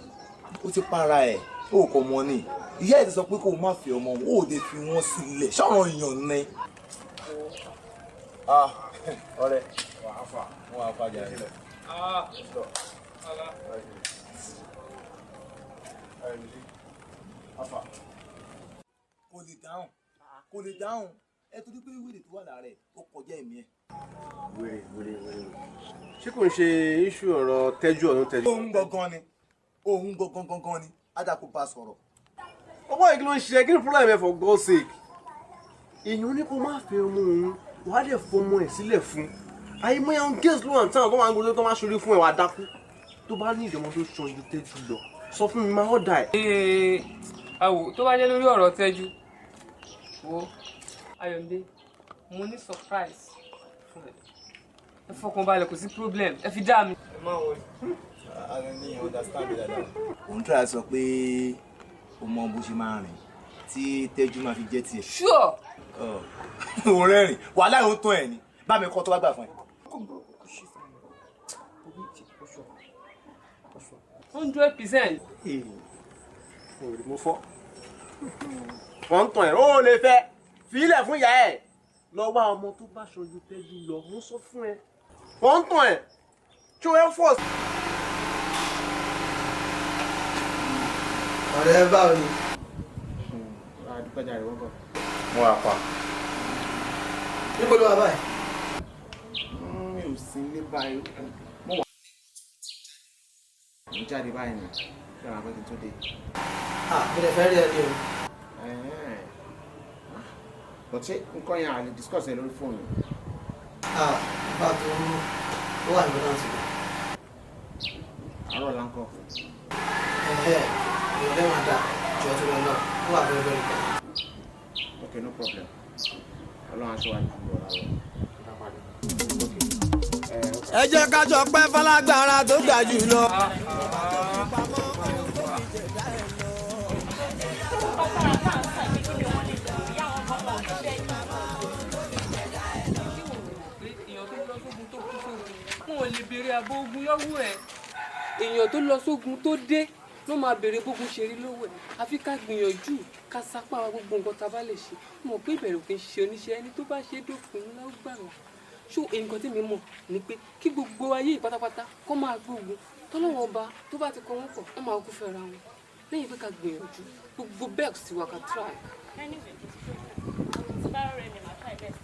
o ti para ẹ̀, o kò mọ ni. Ìyá ẹ̀ ti sọ pé kó o má fi ọmọ wọn, ó lè fi wọn sílẹ̀ ṣọ́ràn èèyàn ni. Ọ̀rẹ́ wàá fà wọn wàá fàjà rẹ. Kò lè dáhùn, kò lè dáhùn ẹ, torí pé wèrè tó wà lára ẹ ó kọjá ẹ̀mí ẹ. Wèrè, wèrè, wèrè, ṣé kò ń ṣe iṣu ọ̀rọ̀ tẹ́jú ọ̀run tẹ́jú? Òun gangan ni, òun gangan gangan ni adako bá sọ̀rọ̀. Ọwọ́ yìí, kí ló ń ṣe? Kí ni problem ẹ, for God's sake? Èèyàn ní kó má fẹ́ ọmọ òun, wàá dẹ̀ fọmọ ẹ̀ sílẹ̀ fún àyèmọ́yà àwọn girls ló wà ní táwọn tó máa ń gbọdọ̀ tó máa ṣorí fún ẹ, wàá dákú. Tó bá ní ìdánwò tó ṣan ju tẹ́jú lọ, sọ fún mi, máa ọ̀dà ẹ̀. Ee, àwò tó bá jẹ́ lórí ọ̀rọ̀ tẹ́jú wo, Ayọ̀mídé, mo ní surprise fún ẹ. Ẹ fọkàn balẹ̀, kò sí problem, ẹ fi dá mi. Ẹ má wọlé. Ara ní understand mi dáadáa. Òun try sọ pé o mọ bó ṣe máa rìn tí tẹ́jú máa fi jẹ́ tiẹ̀. Sure. Òun rẹ́rìn wàhálà ìhun tó ẹ̀ ni bá mi kọ́ tó bá gbà fún ẹ. 100%. Mo fọ́, wọ́n ń tàn ẹ́, ó lè fẹ́ fílẹ̀ fún ìyá ẹ̀, lọ wá ọmọ tó bá ṣojú tẹ́jú lọ. Mo sọ fún ẹ, wọ́n ń tàn ẹ́, tí o ẹ fọ́. Ọ̀rẹ́, báwo ni? Pẹ́jà rẹ̀ wọ́n kọ́. Mo wà pa. Níbo ló wà báyìí? Mi ò sí ní báyìí. Mo wà. Mo jáde báyìí ni. Ṣé àwọn akẹ́kọ̀ọ́ tó dé? Ah, mi lè fẹ́ rí ẹ ní o. But ṣé nǹkan yẹn a lè discuss ẹ lórí fóònù? Ah, bá a tó ó wà important gan. Àárọ̀ là ń kọ́. Ẹ̀hẹ́, ìrọ̀lẹ́ máa dà jọ tó lọ náà, ó wà very very important. Okay, no problem. Ọlọ́run aṣọ wa ju ọ̀la lọ. Ẹ jẹ́ ká jọ pẹ́ fọlágbára tó ga jù lọ. Wọn ò lè béèrè àbọ̀ ogun lọ́wọ́ ẹ̀. Èèyàn tó lọ sógun tó dé ló máa béèrè bógun ṣe rí lọ́wọ́ ẹ̀. Àfi ká gbìyànjú ká sapá wa gbogbo nǹkan tá a bá lè ṣe. Mo mọ̀ pé ìbẹ̀rù kì í ṣe oníṣẹ́, ẹni tó bá ṣe é dópin ńlá ó gbà wọ́n. Ṣó nǹkan tí mi mọ̀ ni pé kí gbogbo ayé yìí pátápátá kó máa gbógun tọ́lọ́wọ́n ọba tó bá ti kọ wọ́n pọ̀ wọ́n máa kú fẹ́ra wọn. Lẹ́yìn pé ká gbìyànjú gbogbo bẹ́ẹ̀ sì wà ká try. Anyway, tí bá rẹ̀ mi, màá try best.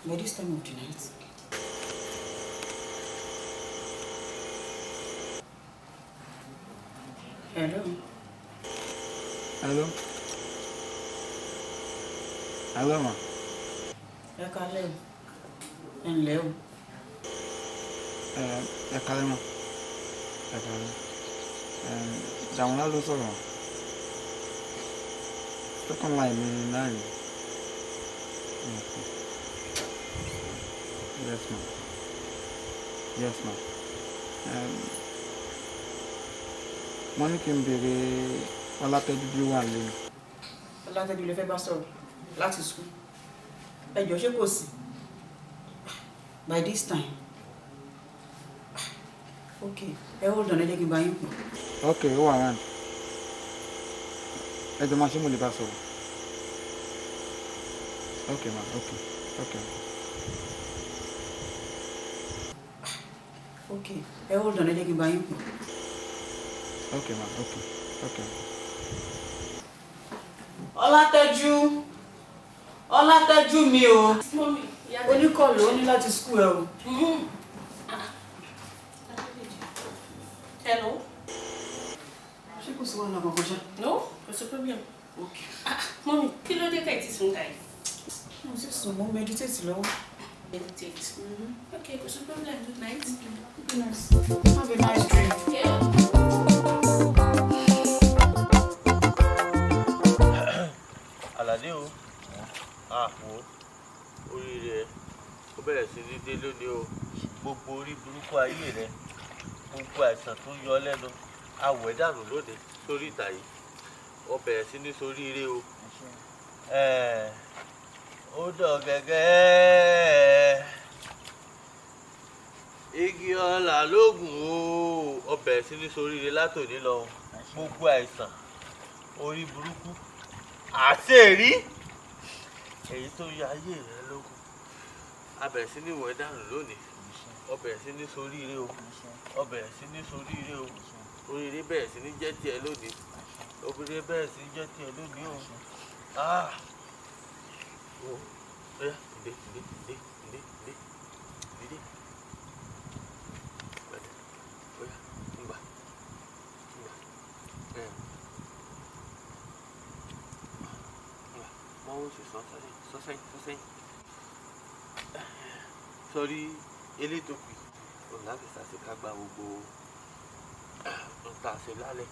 By this time of the night. Hello. Hello. Hello, ma. Ẹ kálẹ́ o. Ẹ ǹlẹ́ o. Ẹ kálẹ́ ma. Ẹ kálẹ́. Dàmọ́lá ló sọ̀rọ̀. Second line mi ni láàyè. Yes, ma. Yes, ma. Wọ́n ní kí n béèrè Ọlátẹ́jú bí ó wà lónìí. Ọlátẹ́jú lè fẹ́ bá sọ̀rọ̀ láti school. Ẹ jọ̀ọ́ ṣé kò sí? By this time. Okay, ẹ hold on, ẹ jẹ́ kí n bá yín pè. Okay, ó wà round. Ẹ jọ máa ṣé mo lè bá sọ̀rọ̀. Okay, ma. Okay. Okay. Okay, ẹ hold on, ẹ jẹ́ kí n bá yín pè. Okay, ma. Okay. Okay. Ọlátẹ́jú, Ọlátẹ́jú mi o. Mọ́mí, ìyá Oníkọ̀lù ó ní láti school ẹ o. Hello. Ṣé kò sí wàhálà kankan ṣá? No, kò sí problem. Okay. Ah, mọ́mí, kí ló dé tẹ̀ tí sùn dà yìí? Mo ti sùn, mo meditate lọ́wọ́. Meditate. Okay, kò sí problem. Good night. Good night. Have a nice dream. Yeah. Àlàdé o, àpò oríire ẹ ó bẹ̀rẹ̀ sí ní dé lónìí o. Gbogbo orí burúkú ayé rẹ, gbogbo àìsàn tó ń yọ ọ́ lẹ́nu, awẹ̀ dànù lónìí sórí ìta yìí. Ó bẹ̀rẹ̀ sí ní soríire o. Ẹ̀ẹ́, ó dọ̀ gẹ́gẹ́ igi ọlà lóògùn o. Ó bẹ̀rẹ̀ sí ní soríire látòní lọ. Gbogbo àìsàn orí burúkú àti èrí èyí tó yọ ayé rẹ lógún, a bẹ̀rẹ̀ sí ní wẹ̀ dànù lónìí. Ó bẹ̀rẹ̀ sí ní soríire o. Ó bẹ̀rẹ̀ sí ní soríire o. Oríire bẹ̀rẹ̀ sí ní jẹ́ tiẹ̀ lónìí. Oríire bẹ̀rẹ̀ sí ní jẹ́ tiẹ̀ lónìí o. Ah, o oya, dìde dìde dìde dìde dìde dìde, pẹ̀lẹ́, oya, ngbà ngbà ẹ ngbà mọ́wọ́ sì sọ sẹ́yìn sọ sẹ́yìn sọ sẹ́yìn. Sọrí elétò kù òun láti ṣàṣekágbá gbogbo ń tà ṣe lálẹ́.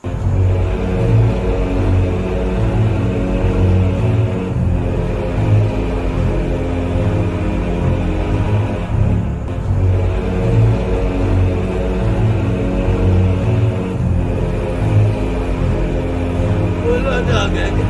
Olódò gẹ́gẹ́.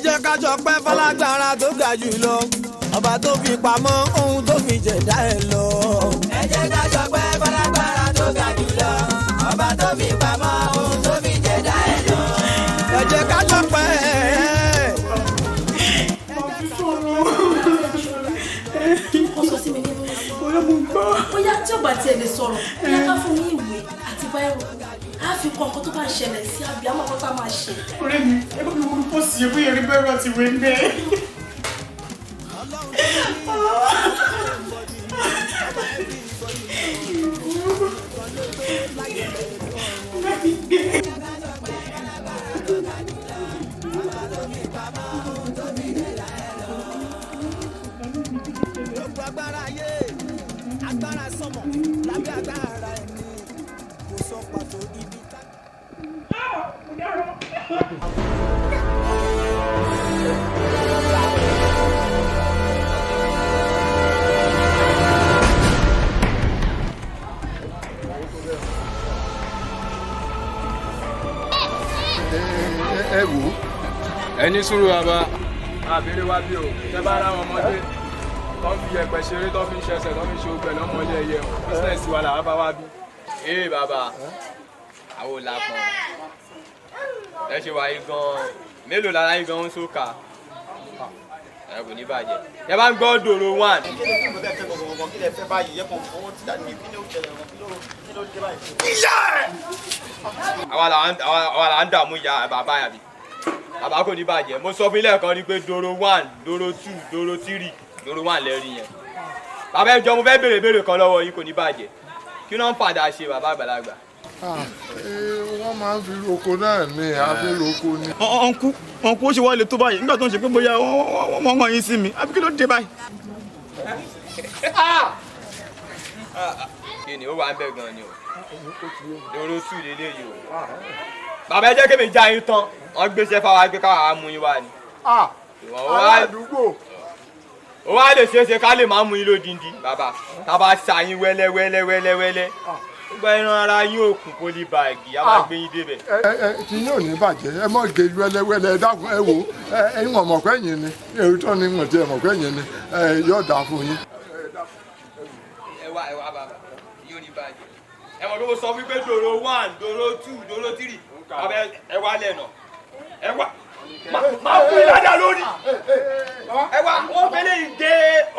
Jẹ́ ká jọ pẹ́ fọlágbára tó ga jù lọ, ọba tó fi pamọ́ ohun tó fi jẹ̀dá ẹ̀ lọ. Ẹ jẹ́ ká ṣọpẹ́ fọlágbára tó ga jù lọ, ọba tó fi pamọ́ ohun tó fi jẹ̀dá ẹ̀ lọ. Ẹ jẹ́ ká jọ pẹ́. Kó sọ sí mi nínú bóyá tí ò bá tiẹ̀ lè sọ̀rọ̀, bóyá ká fún ní ìwé àti báírò, á fi kọ nǹkan tó bá ń ṣẹlẹ̀ sí àbí àmọ́ nǹkan tá a máa ṣe. Ọ̀rẹ́ mi, ẹ bá mi wọ́n pọ̀ sí ewé ẹ̀rí bẹ́rù àti ìwé ń bẹ́ẹ̀. Gbogbo agbára ayé, agbára sọmọ lábẹ́ agbára ẹni, kò sọ pàtó ibi tá. Ẹ wò ó. Ẹ ní sùúrù bàbá, àbẹ̀rẹ̀ wá bí o tẹ bá ra àwọn ọmọdé tó ń fi yẹ̀pẹ̀ ṣeré, tó fi ń ṣẹṣẹ, tó fi ń ṣe ogbẹ lọ́mọlé ẹyẹ o, bísíǹsì wa làwọn bá wá bí. Ee bàbá, àwọn ò lápọn ẹ ṣe wáyé gan-an, mélòó lára yín gan-an ń sókà, ẹ kò ní bàjẹ́ ẹ bá ń gbọ́ dòrò one. Àwa là ń dààmú ìyá bàbá yàbí, bàbá kò ní bàjẹ́. Mo sọ fún ilé ẹ̀kọ́ ni pé dòrò one, dòrò two, dòrò three, dòrò one lẹ́rìí yẹn. Bàbá, ẹ jọ̀ọ́, mo fẹ́ béèrè béèrè kan lọ́wọ́ yín, kò ní bàjẹ́. Kí ló ń padà ṣe bàbá àgbàlagbà? Wọ́n máa ń fi roko náà ní, àfi roko ni. Ọ̀nkú, ọ̀nkú, ó ṣe wá le tó báyìí nígbà tó ń ṣe pé bóyá wọ́n rán yín sí mi, àbí kí ló dé báyìí? Kí ni ó wà ń bẹ̀ gan ni o? Dòrò two lélẹ́yìí o. Bàbá, ẹ jẹ́ kí mi já yín tán, wọ́n gbéṣẹ́ fáwọn agbé káwọn mú yín wá ni. Aládùúgbò. Ó wá lè ṣeéṣe ká lè máa mú yín lódindi bàbá, tá a bá ṣa yín wẹ́lẹ́ wẹ́lẹ́ wẹ́lẹ́ wẹ́lẹ́, gbogbo ẹran ara yín ò kún pólíbàgì, a máa gbé yín débẹ̀. Ẹ ẹ, tí yóò ní bàjẹ́, ẹ mọ̀ gé wẹ́lẹ́wẹ́lẹ́. Ẹ dákun, ẹ wò ẹ, ẹ̀yin wọ̀n mọ̀ pé ẹ̀yin ni èrò tó ní wọ̀n tí ẹ mọ̀ pé ẹ̀yin ni ẹ yóò dáa fún yín. Ẹ wá, ẹ wá bàbá, yóò ní bàjẹ́. Ẹ mọ̀ pé mo sọ fún pé dòrò one, dòrò two, dòrò three. Bàbá, ẹ wá lẹ́nà, ẹ wá máa fún yín ládàá lórí. Ẹ wá, wọ́n fẹ́ lè gé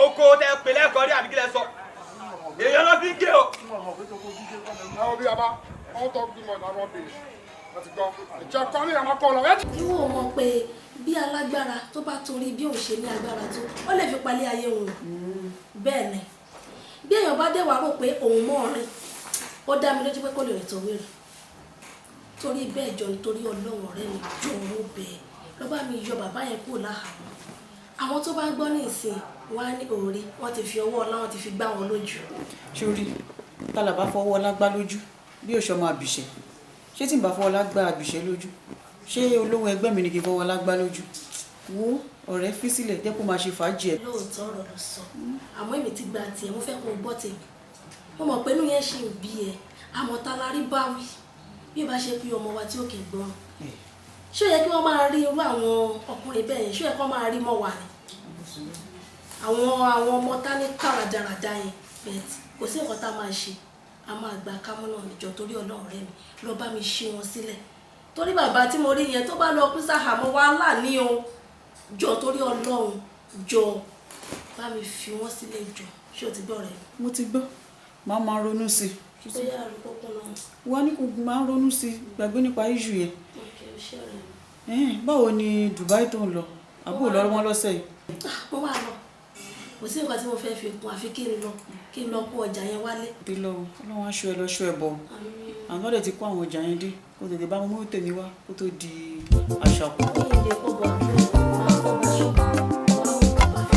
oko tẹ pè lẹ́kọ̀ọ́ rí, àbí kí lẹ sọ? Èèyàn lọ fi ń gé o. Ìwọ ò mọ̀ pé bí alágbára tó bá torí bí òun ṣe ní agbára tó, ó lè fi palẹ̀ ayé òun. Bẹ́ẹ̀ ni, bí èèyàn bá dẹ̀ wá rò pé òun mọ̀ rìn, ó dá mi lójú pé kò lè rìn tó wéèrè. Torí bẹ́ẹ̀, jọ, nítorí Ọlọ́run, ọ̀rẹ́ mi, jọ̀wọ́, bẹ́ẹ̀ lọ́ bá mi yọ bàbá yẹn kúrò láhàámọ́. Àwọn tó bá gbọ́ ní ìsìn wọn á ní òòrí, wọ́n ti fi ọwọ́ ọlá, wọn ti fi gbá wọn lójú. Sórí tálàbà fọwọ́ ọlá gbá lójú bí òṣọmọ àbìṣẹ́, ṣé tí n bá fọwọ́ ọlá gbá àbìṣẹ́ lójú, ṣé olówó ẹgbẹ́ mi ni kí n fọwọ́ ọlá gbá lójú? Wo ọ̀rẹ́, fi sílẹ̀, jẹ́ kó máa ṣe fàájì ẹ̀. Lóòótọ́ ọ̀rọ̀ ló sọ, àmọ́ èmi ti gba tiẹ̀, mo fẹ́ kó o gbọ́ tèmi. Mo mọ̀ pé inú yẹn ṣì ń bí ẹ, àmọ́ ta la rí bá wí bí ó bá ṣe pé ọmọ wa tí ó kì í gbọ́ràn? Ṣé ó yẹ kí wọ́n máa rí irú àwọn ọkùnrin bẹ́ẹ̀ yẹn? Ṣé ó yẹ kí wọ́n máa rí mọ́ wa ni àwọn ọmọ táníkà rádaràda yẹn? Bẹ́ẹ̀ kò sí nǹkan tá a máa ṣe, a máa gba kámú náà níjọ. Torí Ọlọ́run rẹ mi, lọ bá mi ṣí wọn sílẹ̀, torí bàbá tí mo rí yẹn, tó bá lọ kú sáhàmọ́, wàhálà ní o. Jọ, torí Ọlọ́run, jọ, bá mi fi wọ́n sílẹ̀, jọ. Ṣé o ti gbọ́ rẹ? Mo ti gbọ́, màá máa ronú sí i. Bóyá àrùkọ́kọ́ náà. Wà ní kò máa ronú sí i, gbàgbé nípa issue yẹn. Ok, o ṣé ọ̀rẹ́ mi. Báwo ni Dubai tó ń lọ? Àbúrò lọ́wọ́ wọn lọ́sẹ̀ yìí? Mo wà lọ, kò sí nǹkan tí mo fẹ́ fi kún, àfi kí n lọ kó ọjà yẹn wálé. Bí lọ, Ọlọ́run aṣọ ẹ lọ ṣọ ẹ bọ̀. Àwọn ọ̀dẹ̀ ti kó àwọn ọjà yẹn dé, kó tètè bá mú tèmi wá kó tó di àṣàkù. Mi ì lè kó bọ̀, máa kó bọ̀ ṣọ́ọ̀bù.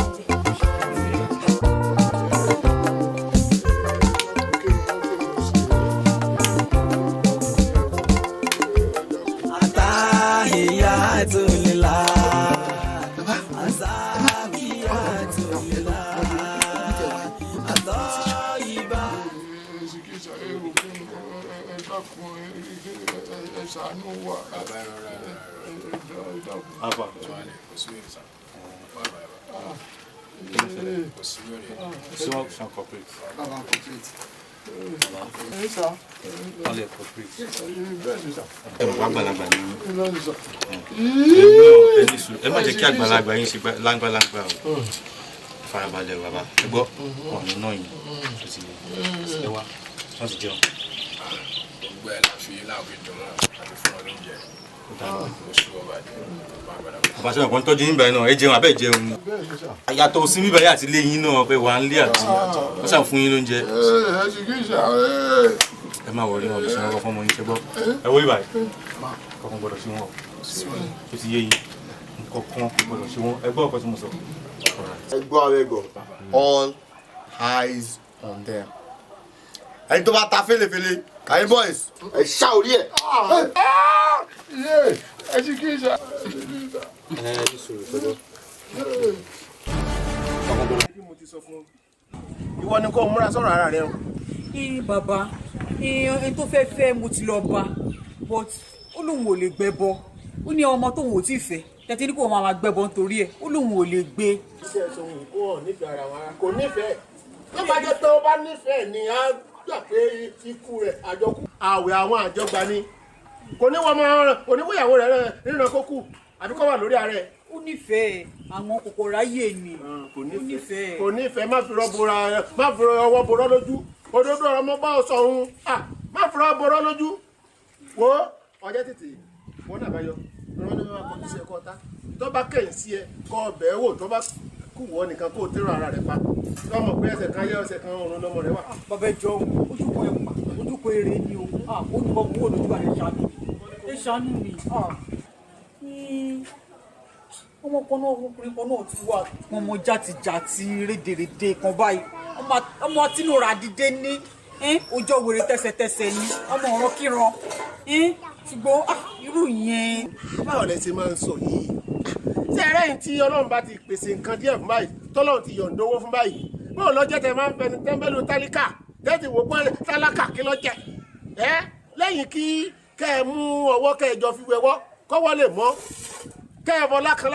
Atahiyatu lillah. Azakiyatu lillah. Atoyiba. Dákun, ẹ ṣàánú wa. Bàbá, ẹ rọra, ẹ dákun. Àbá. Kò sí wèrè sá. Kò sí wèrè. Sí wọn sàn corporate. Bàbá corporate. Ẹ sá. Wọ́n lè corporate. Bẹ́ẹ̀ ni sá. Ẹ mọ̀ àgbàlagbà ni yín. Bẹ́ẹ̀ ni sá. Ẹ ní sùúrù, ẹ má jẹ́ kí àgbàlagbà yín ṣe láńgbàláńgbà o. Farabalẹ̀ bàbá, ẹ gbọ́, wọn ní náà yín. Tó ti ẹ wá, wọ́n ti jẹun. Gbogbo ẹ̀ la fi láàbí dùn wọn àti fún wọn lóúnjẹ. Kò sí ọba jẹ. Bàbá sọ̀rọ̀ kan tọ́jú yín báyìí náà, ẹ jẹun àbẹ́ jẹun ni. Yàtọ̀ sí bíbá yà àti ilé yín náà pé wà ń lé àti wọ́n ṣàn fún yín lóúnjẹ. Ẹ sì kí sá. Ẹ má wọlé, wọn lè ṣe wọn fọmọ yín, ṣe gbọ́. Ẹ wọlé báyìí. Kọ̀ọ̀kan gbọ́dọ̀ sí wọn o. Tó ti yé yín, nǹkan kan gbọ́dọ̀ sí wọn. Ẹ gbọ́ ọ̀pẹ tí mo sọ. Ẹ gbọ́ àwọn ẹgbọ́, all eyes on them. Ẹni tó bá ta fèlèfèlè, kàyín boys, ẹ ṣá orí ẹ. Ẹ sì kí sá. Ẹ ní sùúrù pẹ̀lú. Ìwọ ni kò múra sọ̀rọ̀ ara rẹ o. Ẹ bàbá, ẹni tó fẹ́ fẹ́ mo ti lọ bá, but ó lóun ò lè gbẹ́bọ. Ó ní ọmọ tóun ò tí ì fẹ́ tẹ́tí ní kò máa gbẹ́bọ nítorí ẹ̀, ó lóun ò lè gbé. Iṣẹ́ ẹ̀sùn òun kò hàn nífẹ̀ẹ́ ara wa kò nífẹ̀ẹ́ tó bá jẹ́ pé ó bá nífẹ̀ẹ́ ni á gbà pé ikú rẹ̀ àjọkú àwẹ̀ àwọn àjọgbà ni kò ní wọ́n máa kò ní wíyàwó rẹ̀ ríran kó kù àbí kó wà lórí ara ẹ̀. Ó nífẹ̀ẹ́ àwọn kòkòrò ayé ni. Kò nífẹ̀ẹ́, kò nífẹ̀ẹ́. Má fi rọ́ bora, má fi ọwọ́ borọ́ lójú. Òdodo ọ̀rọ̀ mo bá ọ sọ òun, má fi ọwọ́ borọ́ lójú. Wo ọjọ́ tètè wọ́n náà bá yọ ìrọ́ ní wọ́n kọjú sí ẹ kọ́ ta tó bá kẹ̀yìn sí ẹ kọ́ ọbẹ̀ wò, tó bá kú wọ́ nìkan kó o tẹ́rọ ara rẹ̀ pa lọ́mọ pé ẹsẹ̀ kan yẹ ẹsẹ̀ kan ọ̀run lọ́mọ rẹ̀ wà. Bàbá, ẹ jọ, ojúkọ ẹ pa ojúkọ eré ni o, olùkọ́ mú wò lójú àrẹ, ṣàánú mi, ẹ ṣàánú mi. Ọmọ kan náà, ọmọkùnrin kan náà ti wà, wọn mọ jàtijàti rédèrèdè kan báyìí, ọmọ tínúra dídé ní ọjọ́ wèrè tẹsẹ̀tẹsẹ̀ ni ọmọ ọ̀rọ̀ kíran, ṣùgbọ́n irú yẹn. Báwo lẹ ṣe máa ń sọ yìí? Tí ẹrẹ́ yìí tí Ọlọ́run bá ti pèsè nǹkan díẹ̀ fún báyìí, tọ́lọ́run ti yọ̀ǹda owó fún báyìí, báwo lọ́jọ́ tẹ máa ń fẹnu tẹ́ńbẹ́lú tálíkà tẹ́tì wò pé tálákà kí ló jẹ ẹ́ lẹ́yìn kí kẹ́ ẹ mú ọwọ́ kẹ́ ẹ jọ fi wẹwọ́ kọ́wọ́ lè mọ́ kẹ́ ẹ fọlá kan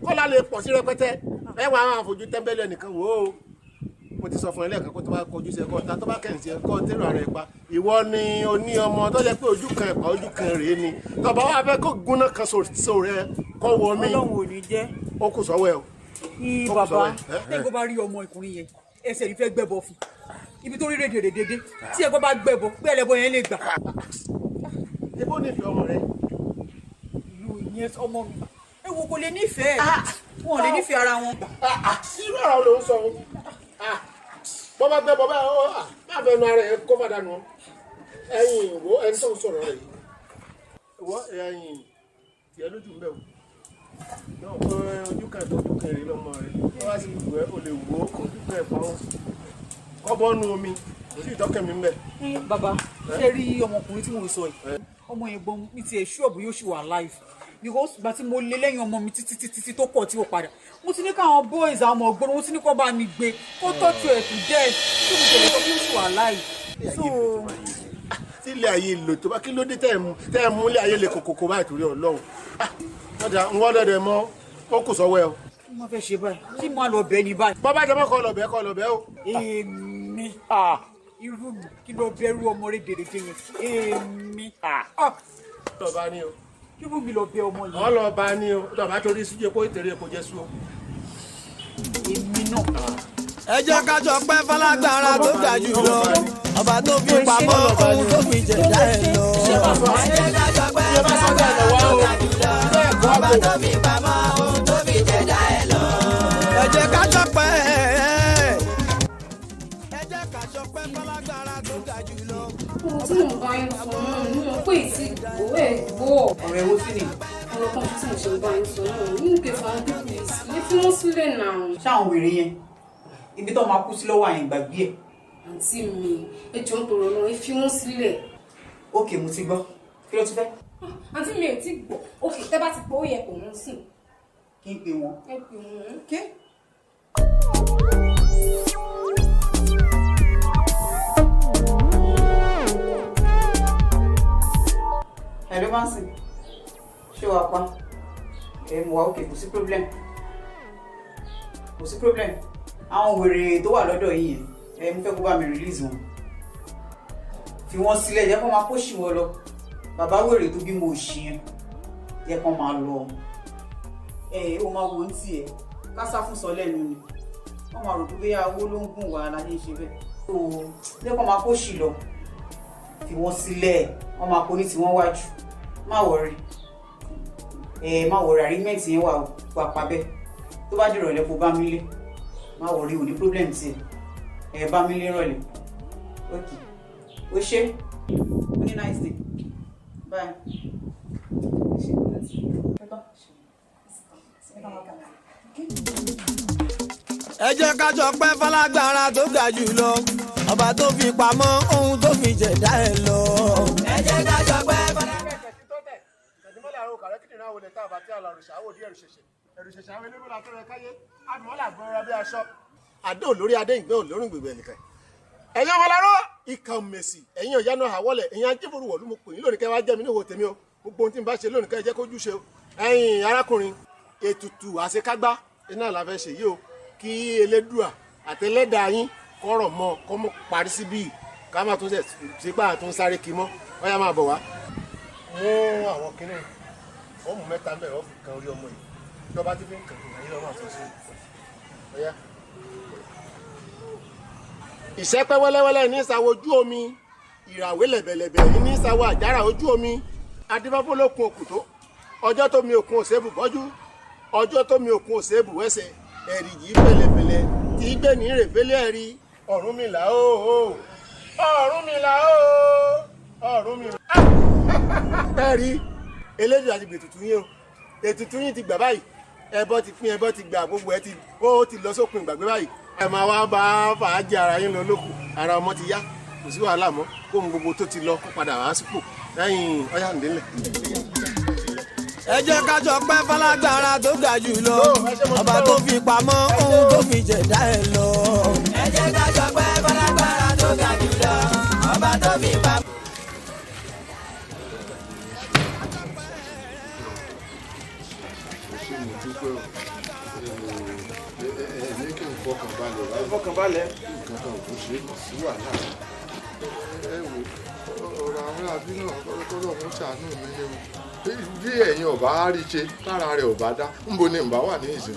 kọ́lá lè pọ̀ sí rẹpẹtẹ. Ẹ wà á fojú tẹ́ńbẹ́lú ẹnìkan wò ó. Mo ti sọ fún ẹ lẹ́ẹ̀kan kó tó bá kọjú sí ẹ̀kọ́ ta tó bá kẹ̀yìn sí ẹ̀kọ́ tẹ́rọ ara ẹ̀ pa. Ìwọ ni o ní ọmọ tó jẹ́ pé ojú kan ẹ̀pà ojú kan rèé ni tọba wa fẹ́ kó gúnná kan so rẹ kọ́ wọ mí. Ọlọ́run ò ní jẹ́. Ó kù sọ́wọ́ ẹ o. Ní bàbá, tẹ́gbọ́n bá rí ọmọ ọkùnrin yẹn, ẹsẹ̀ yìí fẹ́ gbẹ́bọ fún ibi tó rí rèdèrèdè tí ẹ̀gbọ́n bá gbẹ́bọ pé ẹlẹ́bọ yẹn lè gbà. Ebó nífẹ̀ẹ́ ọmọ rẹ. Ìlú yẹn ọmọ mi ewu kò lè nífẹ̀ẹ́, wọn ò lè nífẹ̀ẹ́ ara wọn. Irú ọ̀rọ̀ ló ń sọ o. Bọ́ bá gbẹ́ bọ́ bá ọ má fẹ́ nu ara ẹ̀ kó má dànù. Ẹ̀yin wo ẹni tó ń sọ̀rọ̀ rẹ̀ yìí, wọ́ ẹ̀yin tiẹ̀ lójú ń bẹ̀ o. Náà kó ojú kan ẹ̀kọ́ ojú kan èrè lọ́mọ rẹ̀ wọ́n wá sí gbogbo ẹ̀ o lè wò ó ojú kan ẹ̀kọ́ kọ́ bọ́nu omi kò sí ìtọ́kẹ́ mi ń bẹ̀. Bàbá, ṣé rí ọmọkùnrin tí mò ń sọ yìí, ọmọ yẹn gbọ́n mi ti ẹ̀ ṣọ́ọ̀bù yóò ṣì wà live, because ìgbà tí mo lé lẹ́yìn ọmọ mi títí títí tó pọ̀ tí ó padà, mo ti ní káwọn boys àwọn ọmọ ọgbọ́n, mo ti ní kó bá mi gbé kó tọ́jú ẹ̀ to death tí mo tẹ̀lé tó fi wà live. So tí ilé ayé lò tó bá kí ló dé tẹ́ ẹ mú ilé ayé lè kòkòkò báyìí torí Ọlọ́run? Lọ́dà ń wọ́n dẹ̀dẹ̀ mọ́ ó kù sọ́wọ́ ẹ o. Kí mo fẹ́ ṣe báyìí? Kí mo á lọ bẹ́ẹ̀ ni báyìí. Bọ́ bá jẹ́ mọ́ kọ́ lọ bẹ́ẹ̀, kọ́ lọ bẹ́ẹ̀ o. Èmi irú mi kí ló bẹ̀rù ọmọ rẹ̀ dèrèdè yẹn èmi. Lọ́ba ni o. Irú mi lọ bẹ ọmọ yìí. Ọlọ́ba ni o, lọ́ba torí síjẹ́ kó ìtẹ̀rẹ̀ kò jẹ́ sú o. Èmi náà. Ẹ jẹ́ ká jọ pẹ́ fọlágbára tó ga jù lọ, ọba tó fi pamọ́ ohun tó fi jẹ̀dá ẹ̀ lọ. Ẹ jẹ́ ká jọ pẹ́ fọlágbára tó ga jù lọ, ọba tó fi pamọ́ ohun tó fi jẹ̀dá ẹ̀ lọ. Ẹ jẹ́ ká jọ pẹ́, ẹ jẹ́ ká jọ pẹ́ fọlágbára tó ga jù lọ. Ohun tí mò ń bá yín sọ náà ni mo pè tí gbọ́ ẹ̀ gbọ́. Ọ̀rẹ́ wo sí ni? Ọ̀rọ̀ kan tí mo ṣe ń bá yín sọ náà ní ìpè fún àwọn pípì yìí fi wọ́n sílẹ̀ náà. Ṣáwọn wèrè yẹn ibi tó máa kú sí lọ́wọ́ àyìn gbàgbé ẹ̀. Àǹtí mi, ẹ jọ̀ọ́ ń tọrọ náà, ẹ fi wọ́n sílẹ̀. Ókè, mo ti gbọ́, kí ló tún fẹ́? Àǹtí mi ò tí gbọ́, ókè tẹ́ bá ti gbọ́ ó yẹ kò wọ́n sùn. Kí n pè wọ́n? Ẹ pè wọ́n. Ké. Johnson, ṣé wàá pa? Ẹ mú wa òkè, kò sí problem. Kò sí problem. Àwọn wèrè tó wà lọ́dọ̀ yìí yẹn, ẹ mo fẹ́ kó bá mi release wọn. Fi wọ́n sílẹ̀, jẹ́ kó máa kó ṣì wọ́n lọ. Bàbá wèrè tó bímọ òṣì yẹn, jẹ́ kó máa lọ. Ẹ ó máa wo ní tiẹ̀, kásá fún sọ lẹ́nu ni. Wọ́n máa rò pé bóyá owó ló ń gùn wá láyé ṣe bẹ́ẹ̀. Tó jẹ́ kó máa kó ṣì lọ. Fi wọ́n sílẹ̀, wọ́n máa kó ní tiwọn wájú. Má worry, ẹ má worry, arrangement yẹn wà wà pa bẹ́ẹ̀. Tó bá dìrọ̀lẹ́, kó bá mi lé. Má worry, ò ní problem tiẹ̀. Ẹ bá mi lé rọ̀lẹ́. Ok, o ṣé, o ní nice day, bye. Ẹ jẹ́ ká jọ pẹ́ fálágbára tó ga jù lọ, ọba tó fi pamọ́ ohun tó fi jẹ̀dá ẹ̀ lọ. Ẹ jẹ́ ká jọ pẹ́ fálágbára. Àdó lórí adé ìgbẹ́ olórùn gbègbè ẹnìkan. Ẹ̀yin ọmọláró ìkà mèsì, ẹ̀yin ọ̀yá náà àwọlẹ̀, ẹ̀yin ajíforúwọ̀ ló mo pè yín lónìí kẹ́ wá jẹ́ mi níhò tèmi o. Gbogbo ohun tí n bá ṣe lónìí kẹ́ ẹ jẹ́ kójú ṣe o. Ẹ̀yin arákùnrin, ètùtù àṣekágbá iná la fẹ́ ṣe yìí o. Kí Elédùà àtẹlẹ́dàá yín kọ́rọ̀ mọ́ kọ́ mọ́ parí síbí, ká má tún ṣe pé àtún sáré kí mọ́. Ọ̀yá, máa bọ̀ wá. Mú àwọn kinní fọ́ọ̀mù mẹ́ta ń bẹ̀rẹ̀, ọ́ fi kan orí ọmọ yìí. Tí ọba ti fi ń kàn kàn yín lọ́wọ́ àtúnṣe. Ọ̀yá. Ìṣẹ́pẹ́ wẹ́lẹ́wẹ́lẹ́ ní ìsàwọ̀ ojú omi, ìràwé lẹ̀bẹ̀lẹ̀bẹ̀ ní ìsàwọ̀ àjàrà ojú omi. Adébáfólókun òkùtó, ọjọ́ tó mi òkun òsèbù bọ́jú, ọjọ́ tó mi òkun òsèbù wẹ́sẹ̀, ẹ̀rì yìí pẹ̀lẹ̀pẹ̀lẹ̀ tí gbé ní rèfélé ẹ̀rí. Ọ̀rúnmìlà ooo, Ọ̀rúnmìlà ooo, Ọ̀rúnmìlà. Ẹ̀rí elédùn àti gbètùtù yín o, ètùtù yín ti gbà báyìí. Ẹbọ ti pín, ẹbọ ti gbà, gbogbo ẹ ti ó ti lọ sókun ìgbàgbé báyìí. Ẹ máa wá bá fàájì ara yín lọ lókù. Ara ọmọ ti yá, kò sí wàhálà mọ́. Kóhun gbogbo tó ti lọ kó padà wá sípò lẹ́yìn ọyá ǹdínlẹ̀. Ẹ jẹ́ ká jọ pẹ́ fálágbára tó ga jù lọ, ọba tó fi pamọ́ ohun tó fi jẹ̀dá ẹ̀ lọ. Ẹ jẹ́ ká jọ pẹ́ fálágbára tó ga jù lọ, ọba tó fi pamọ́. Ṣé mo dúpẹ́ o. Ẹ ní kí n fọkàn balẹ̀ báyìí. Fọkàn balẹ̀. Nǹkan kan ò tún ṣe é sí wàhálà. Ẹ wo ọ̀rọ̀ àwọn àbí náà, kọ́lọ́ mú ṣàánú mi ní o. Bí ẹ̀yin ọ̀bá rí ṣe tára rẹ̀ ọ̀bá dá, ńbo ni ǹbá wà ní ìsìn?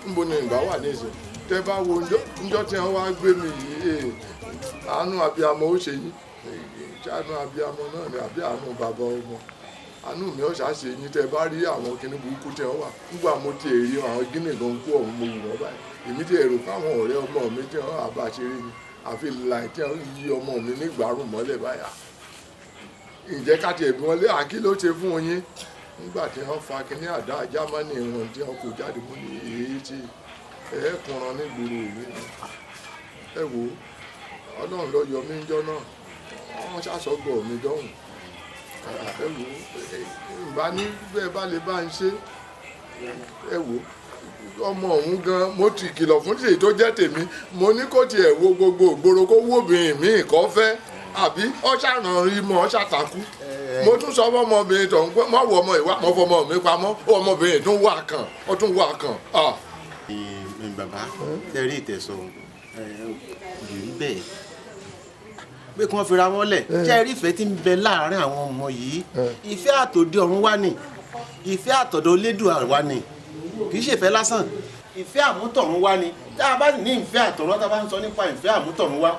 Ńbo ni ǹbá wà ní ìsìn? Tẹ́ bá wo ńjọ́ tí wọ́n wá gbé mi yìí, àánú abiyamọ ó ṣe yín. Ṣàánú abiyamọ náà ni àbí àánú bàbá ọmọ? Àánú mi ọ̀ṣà ṣe yín tẹ́ bá rí àwọn kinní burúkú tẹ́ wọ́n wà. Nígbà mo ti rí àwọn gíní gan kú ọ̀hún, mo wù wọ́n báyìí. Èmi ti èrò fáwọn ọ̀rẹ́ ọmọ mi tí wọ́n àbá ṣeré ni, àfi láì tí wọ́n yí ọmọ mi nígbàrún mọ́lẹ̀ báyà. Ǹjẹ́ ká tiẹ̀ bí wọ́n lé àkí ló ṣe fún yín? Nígbà tí wọ́n fa kinní àdá Jámánì wọn tí wọ́n kó jáde, mú ní èyí tí ẹ̀ẹ́kùnran nígboro mi. Ẹ wo, Ọlọ́run ló yọ mí ńjọ́ náà, wọ́n ṣàṣọgbọ̀ mi dọ́hùn. Ẹ wo, ǹbá ní bẹ́ẹ̀ bá lè bá ń ṣe. Ẹ wo ọmọ ọ̀hún gan, mo ti kìlọ̀ fún tèyí tó jẹ́ tèmi. Mo ní kó tiẹ̀ wo gbogbo ògbóró, kó wóbìnrin míì kọ́ fẹ́, àbí ọ ṣàràn rí mọ́ ọ ṣàtàkù. Mo tún sọ fọmọbìnrin tó ń pẹ́ mọ́ wọ ọmọ ìwà mọ́ fọmọ mi pamọ́. Ọmọbìnrin tún wà kàn, ó tún wà kàn. Bàbá, tẹ rí ìtẹ̀sọ̀ kò rí bẹ́ẹ̀ pé kí wọ́n fira wọn lẹ̀. Ṣé ẹ rí ìfẹ́ tí ń bẹ láàárín àwọn ọmọ yìí? Ìfẹ́ àtòdì ọ̀run wá ni, ìfẹ́ àtọ̀dọ̀ Elédùà wá ni, kì í ṣèfẹ́ lásán, ìfẹ́ àmútọ̀run wá ni. Tá a bá ní ìfẹ́ àtọ̀run, tá a bá ń sọ nípa ìfẹ́ àmútọ̀run wá,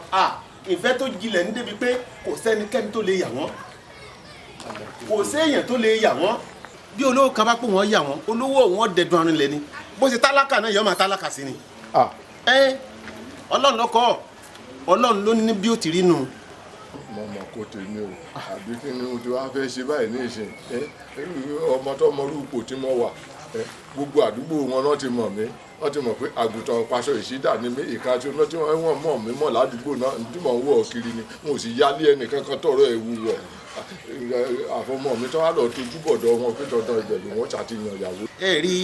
ìfẹ́ tó jinlẹ̀ ní débi pé kò sẹ́nikẹ́ni tó lè yà wọ́n, kò séèyàn tó lè yà wọ́n. Bí olówó kan bá pò wọ́n yà wọ́n, olówó wọn dẹ̀dùn arinlẹ̀ ni. Bó ṣe tálákà náà, yọ máa tálákà sí ni. Ọlọ́run ló kọ́, Ọlọ́run ló ní bí ó ti rí nu. Mo mọ̀ kó tèmi o, àbí kí ni mo ti wá fẹ́ ṣe báyìí ní ìsìn? Ọmọ tó mọ orúkọ tí mo wà, gbogbo àdúgbò wọn náà ti mọ̀ mí. Wọ́n ti mọ̀ pé àgùntàn paṣọ ìṣídà ni mí. Ìka tí wọ́n mọ̀ mí mọ̀ ládùúgbò náà tí mò ń wọ̀ kiri ni. Mo sì yálé ẹnìkankan tọrọ ẹ̀wù wọ̀ àfọmọ́ mi tó wá lọ tójú bọ̀dọ̀ wọn pé dandan ibẹ̀ ló wọ́n ṣàtìyàn ìyàwó. Ẹ rí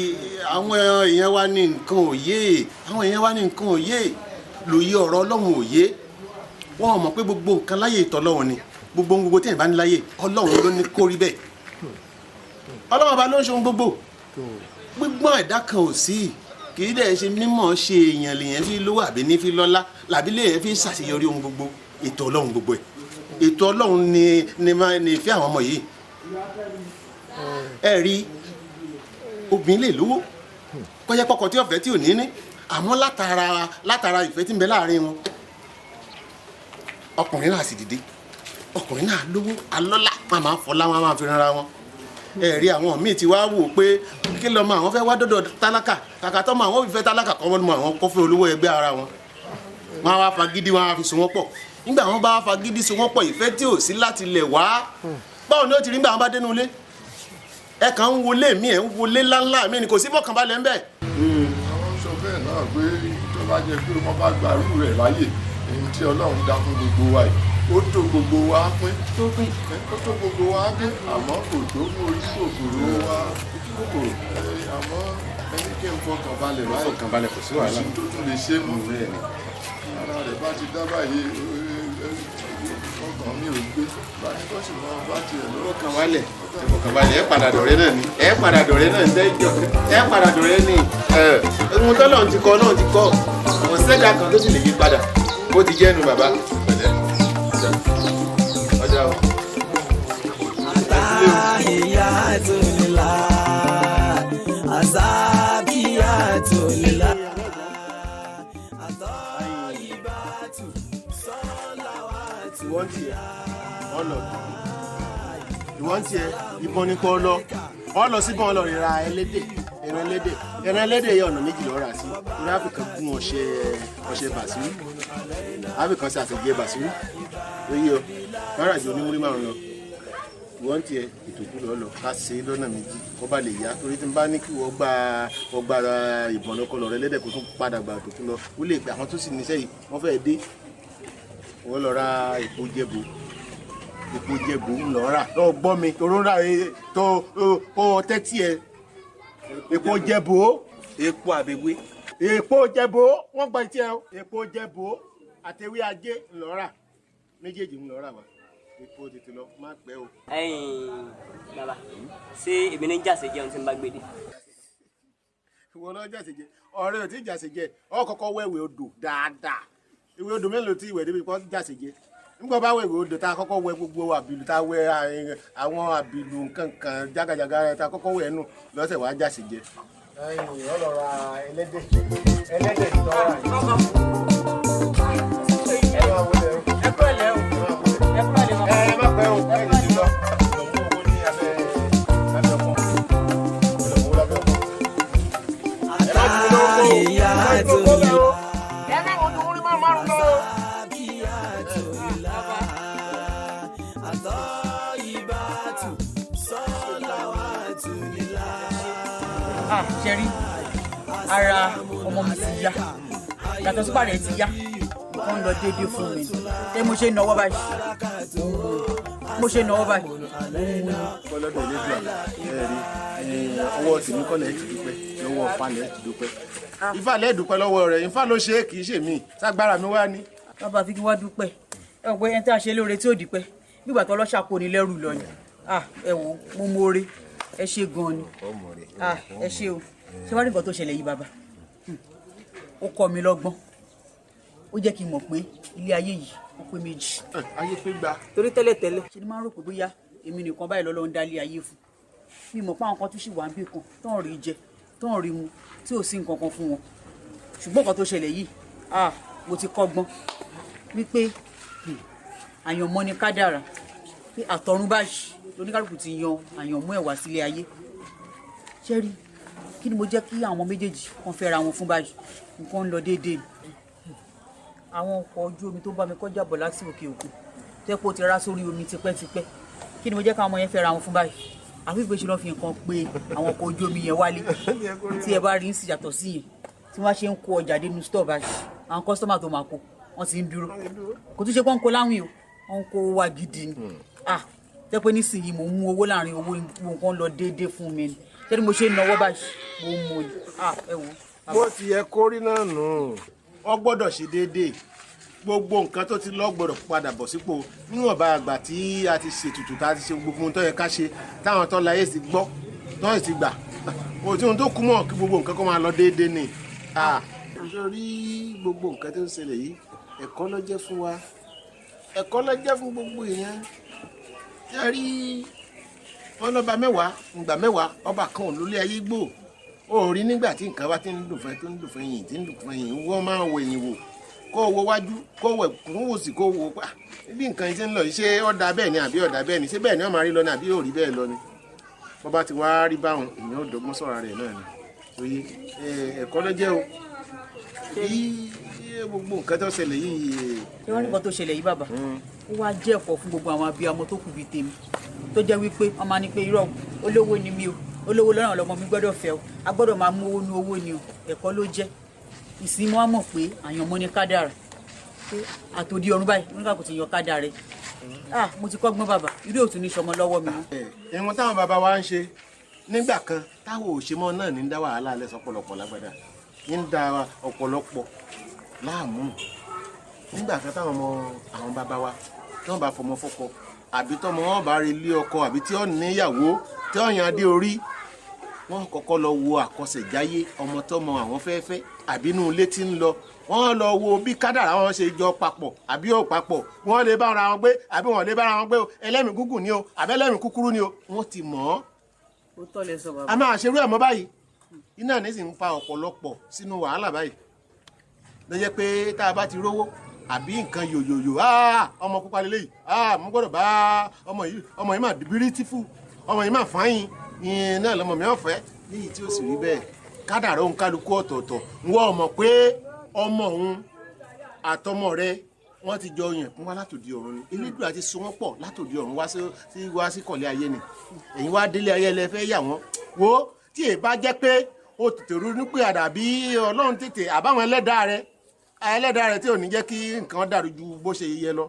àwọn èèyàn wa ní nǹkan òye, àwọn èèyàn wa ní nǹkan òye, lòye ọ̀rọ̀ Ọlọ́run òye. Wọ́n mọ̀ pé gbogbo nǹkan láyè ìtọ́lọ́run ni. Gbogbo ohun gbogbo tí ẹ̀ bá ní láyé, Ọlọ́run ló ní kó rí bẹ́ẹ̀. Ọlọ́run ọba ló ń ṣe ohun gbogbo. Gbígbọ́n ẹ̀dá kan ò sí, kì í dẹ̀ ṣe mímọ̀ ṣe èèyàn lèèyàn fi lówó àbí ní fi lọ́lá làbí lèèyàn fi ṣàṣeyọrí ohun gbogbo. Ètò Ọlọ́run gbogbo ẹ̀, ètò Ọlọ́run ni ìfẹ́ àwọn ọmọ yìí. Ẹ rí, obìnrin lè lówó kọjá pọkàn tí ọ̀fẹ́ tí ò ní ní, àmọ́ látara ìfẹ́ tí ń bẹ láàrin wọn, ọkùnrin náà sì dìde, ọkùnrin náà lówó alọ́lá, wọn máa ń fọlá, wọn máa fi ránra wọn. Ẹ rí, àwọn míì ti wá wò pé kí lọ́mọ àwọn fẹ́ wá dọ́dọ̀ tálákà, kàkà tọ́mọ àwọn òfìfẹ́ tálákà kọ́ mọ́ àwọn kọ́fẹ́ olówó ẹgbẹ́ ara wọn. Wọn á wá fagídí, wọn á fi so wọ́n pọ̀. Nígbà wọn bá fagídí so wọ́n pọ̀, ìfẹ́ tí ò sí láti lẹ̀ wá, báwo ni ó ti rí nígbà wọn bá dénú ilé? Ẹ kàn ń wọlé mi, ẹ ń wọlé ńláńlá mi ni, kò sí fọkànbalẹ̀ ńbẹ̀. Àwọn sọ bẹ́ẹ̀ náà pé tó bá jẹ́ pé wọ́n bá gbarú rẹ̀ láyè, èyí tí Ọlọ́run dá fún gbogbo wa yìí, ó tó gbogbo wa pín, ó tó gbogbo wa pín, àmọ́ kò tó mú ojú kòkòrò wa, ojú kòkòrò. Àmọ́ ẹni kí n fọkàn balẹ̀ báyìí, fọkàn balẹ̀, kò sí wàhálà, kò sí tó tún lè ṣe mọ́. Ara rẹ̀ bá ti dá báyìí, ọkàn mi ò gbé báyìí, kó sì mọ bá tiẹ̀ lọ. Fọkàn balẹ̀, fọkàn balẹ̀, ẹ padà dọ̀rẹ́ náà ni, ẹ padà dọ̀rẹ́ náà ní ẹjọ́, ẹ padà dọ̀rẹ́ ni. Ohun tọ́lọ́run ti kọ náà ti kọ, àwọn sẹ́dá kan tó sì lè yí padà, bó ti jẹ́ nu bàbá. Ọjà o. Ìwọ́n tiẹ̀ ọlọ, ìwọ́n tiẹ̀ ìbọn ni kò lọ, ọ lọ síbọn lọ ra ẹlẹ́dẹ̀, ẹran ẹlẹ́dẹ̀, ẹran ẹlẹ́dẹ̀ yẹ ọ̀nà méjì lọ́ọ́ rà sí torí àfikàn gún ọṣẹ, ọṣẹ bàṣírí, àfikàn ṣe àṣejẹ bàṣírí lóye ọ lọ́rà jù onímúrí márùn lọ. Ìwọ́n tiẹ̀ ìtòkú lọ́ lọ ká ṣe lọ́nà méjì kó ba lè yá, torí tí n bá ní kí wọ́n gba ọgbà ìbọn lọ́kọ lọ rẹ lẹ́dẹ̀ kó tún padà gbà tó tún lọ, ó lè pè àwọn tó sì níṣẹ́ yìí wọ́n fẹ́ẹ́ dé. Wọ́n lọ ra èpo jẹ̀bù, èpo jẹ̀bù ń lọ rà lọ gbọ́ mi toró ń ra tó kó tẹ́tí ẹ, èpo jẹ̀bù, èpo àbẹ̀wé, èpo jẹ̀bù, wọ́n gba etí ẹ o, èpo jẹ̀bù àtẹwé ajé ń lọ rà, méjèèjì ń lọ rà wá, èpo tètè lọ má pẹ́ o. Ẹ̀yin bàbá, ṣé èmi ní jàsé jẹun tí n bá gbé dé? Ìwọ lọ jàsé jẹ, ọ̀rẹ́ ò tí jàsé jẹ, ọ kọ́kọ́ wẹ̀wẹ̀ odò dáadáa. Ìwé odò mélòó tí ìwẹ̀ débi kọ́ jàsé jẹ? Nígbà bá wẹ̀wẹ̀ odò tá a kọ́kọ́ wẹ gbogbo àbìlù, tá a wẹ àwọn àbìlù nǹkan kan jágajàga, tá a kọ́kọ́ wẹ̀ nù lọ́sẹ̀ wàá jàsé jẹ. Ẹ̀yin ọ lọ ra ẹlẹ́dẹ̀, ẹlẹ́dẹ̀ tó rà yìí. Ẹ kúrò lẹ́ o, ẹ kúrò lẹ́ o. Ẹ má pẹ́ o, ẹ lè lọ. Ẹ má wojú orí máa márùn lọ o. Ah, ṣẹ́rí, ara ọmọ mi ti yá, yàtọ̀ sípà rẹ̀ ti yá, nǹkan ń lọ déédéé fún mi. Ṣé mo ṣe ń náwó báyìí? Mo ṣe ń náwó báyìí. Ọlọ́dọ̀ Elédùà, ẹ rí ọwọ́ tèmi kọ́lẹ̀ ti dúpẹ́ lọ́wọ́ falẹ̀ ti dúpẹ́, Ifá lẹ́ dúpẹ́ lọ́wọ́ rẹ̀, Ifá ló ṣe é kì í ṣe mí, ságbára mi wá ní. Bàbá fi kí wá dúpẹ́, ẹ wọ pé ẹni tí a ṣe lóore tí ò dúpẹ́, nígbà tó ọlọ́ṣà kò ní lẹ́rù lọ ni. Ẹ wò mo mọ̀ọ́re, ẹ ṣe gan ni, ẹ ṣe o. Ṣé wàá rí nǹkan tó ṣẹlẹ̀ yìí bàbá? Ó kọ́ mi lọ́gbọ́n, ó jẹ́ kí n mọ̀ pé ilé ayé yìí ó pé méjì. Ayé pé gba. Torí tẹ́lẹ̀tẹ́lẹ̀ ṣe ni máa ń rò pé bóyá èmi nìkan báyìí lọ́lọ́ ń dá ilé ayé fún mi, mọ̀ pé àwọn kan tún ṣì wà níbì kan tó ń rí jẹ, tó ń rí mu, tí ò sí nǹkan kan fún wọn. Ṣùgbọ́n nǹkan tó ṣẹlẹ̀ yìí, mo ti kọ́gbọ́n wípé àyànmọ́ ni kádàrá, pé àtọ̀run báyìí lóníkálùkù ti yan àyànmọ́ ẹ̀ wá sílé ayé. Ṣé rí, kí ni mo jẹ́ kí àwọn méjèèjì kan fẹ́ra wọn fún báyìí, nǹkan ń lọ déédéé ni. Àwọn ọkọ̀ ojú omi tó bá mi kọjá bọ̀ láti òkè òkun, tẹ́ pé ó ti rá sórí omi tipẹ́tipẹ́, kí ni mo jẹ́ káwọn ọmọ yẹn fẹ́ra wọn fún báyìí? Àfi ìgbé ṣe lọ́ fi nǹkan pé àwọn ọkọ̀ ojú omi yẹn wálé. Tí ẹ bá rí ń sì yàtọ̀ sí yẹn, tí wọ́n ṣe ń kó ọjà dénú stọ̀ báyìí, àwọn kọ́sítọ́mà tó máa kó wọ́n ti ń dúró. Kò tún ṣe pé wọ́n ń kó láwìn o, wọ́n ń kó wá gidi ni. Tẹ́ pé nísìnyí mò ń mú owó láàrin owó, nǹkan lọ déédéé fún mi ni. Ṣé ni mo ṣe ń náwó báyìí, mo ń mú ni. Ẹ wò. Bó ti yẹ kó rí náà nù, ọ gbọ́dọ̀ ṣe déédéé. Gbogbo nǹkan tó ti lọ gbọ́dọ̀ padà bọ̀ sípò níwọ̀nba àgbà tí a ti ṣètùtù, tá a ti ṣe gbogbo ohun tó yẹ ká ṣe, táwọn tó láyé sì gbọ́, tó sì ti gbà. Kò tí ohun tó kú mọ́ kí gbogbo nǹkan kó máa lọ déédéé ni. Sórí gbogbo nǹkan tó ń ṣẹlẹ̀ yìí, ẹ̀kọ́ ló jẹ́ fún wa, ẹ̀kọ́ ló jẹ́ fún gbogbo èèyàn. Ṣé rí wọn lọ́ba mẹ́wàá ǹgbà mẹ́wàá, ọba kan ò lólé ayé gbò. Ó rí nígbà tí nǹkan bá ti ń dùn fún ẹ, tó ń dùn fún ẹ̀yìn, tí ń dùn fún ẹ̀yìn, wọ́n máa ń wo ẹ̀yìn wò, kó o wo wájú, kó o wẹ̀ kún wò sí, kó o wo pa bí nǹkan yìí ṣe ń lọ yìí, ṣé ó dáa bẹ́ẹ̀ ni àbí ó dáa bẹ́ẹ̀ ni, ṣé bẹ́ẹ̀ ni ó máa rí lọ ni àbí yóò rí bẹ́ẹ̀ lọ ni. Bó bá ti wá rí báwọn, èèyàn ò dọ́gbọ́n sọ̀rọ̀ rẹ̀ náà ni. Oye, ẹ̀kọ́ ló jẹ́ o. Bí gbogbo nǹkan tó ṣẹlẹ̀ yìí. Ṣé wọ́n ní nǹkan tó ṣẹlẹ̀ yìí, bàbá? Ó wá jẹ́ ẹ̀kọ́ fún gbogbo àwọn abiyamọ tó kù bíi tèmi, tó jẹ́ wípé wọ́n máa ní pé irọ́, olówó ni mí o, olówó lọ́rùn lọ́mọ mi gbọ́dọ̀ fẹ́ o, a gbọ́dọ̀ máa mú owó ní owó ni o. Ẹ̀kọ́ ló jẹ́. Ìsinmi wa mọ̀ pé àyànmọ́ ni kádàrá, pé àtòdì ọ̀run báyìí oníkàkùn ti yan kádàrá rẹ̀. Ah, mo ti kọ́gbọ́n, bàbá, irú òtún ní sọmọ lọ́wọ́ mi mọ́. Ìwọ̀n táwọn bàbá wa ń ṣe nígbà kan táwọn ò ṣe mọ́ náà ní ń dá wàhálà alẹ́ sọ́pọ̀lọpọ̀ lágbàdá, ní ń da ọ̀pọ̀lọpọ̀ láàmú. Nígbà kan táwọn ọmọ àwọn bàbá wa tí wọ́n bá fọmọ fọ́kọ, àbí tọmọ wọn bá rí ilé ọkọ, àbí tí ó níyàwó tí ó yan adé orí, wọ́n kọ́kọ́ lọ wo àkọsẹ̀jáyé ọmọ tọmọ àwọn fẹ́ẹ́fẹ́, àbí inú ilé tí ń lọ, wọ́n lọ wo bí kádàrá wọn ṣe jọ papọ̀ àbí ò papọ̀, wọ́n lè bára wọn gbé àbí wọ́n lè bára wọn gbé o, ẹlẹ́mìí gúngùn ni o àbí ẹlẹ́mìí kúkúrú ni o, wọ́n ti mọ̀ ọ́. Ó tọ́ lẹ sọ, bàbá. A máa ṣerú ẹ̀ mọ́ báyìí, iná ní sì ń fa ọ̀pọ̀lọpọ̀ sínú wàhálà báyìí. Ló jẹ́ pé tá a bá ti rówó àbí nǹkan yòyòyò, ọmọ pupa lélẹ́yìí, mo gbọ́dọ̀ bá ọmọ yìí, ọmọ yìí máa bírítífù, ọmọ yìí máa fáyín, ìyẹn náà lọmọ mi ọ̀fẹ́ níyì, tí ó sì rí bẹ́ẹ̀. Kádàrá òun kálukú ọ̀tọ̀ọ̀tọ̀. Wọ́n mọ̀ pé ọmọ òun àtọmọ rẹ wọ́n ti jọ yàn kún wá látòdì ọ̀run ni. Elédùà ti so wọ́n pọ̀ látòdì ọ̀run wá sí kọ̀lé ayé ni. Ẹ̀yin wá délé ayé lẹ fẹ́ yà wọ́n. Wo tí èyí bá jẹ́ pé o tètè ronú pé àdàbí Ọlọ́run tètè àbáwọn ẹlẹ́dàá rẹ tí ò ní jẹ́ kí nǹkan dàrú ju bó ṣe yẹ lọ,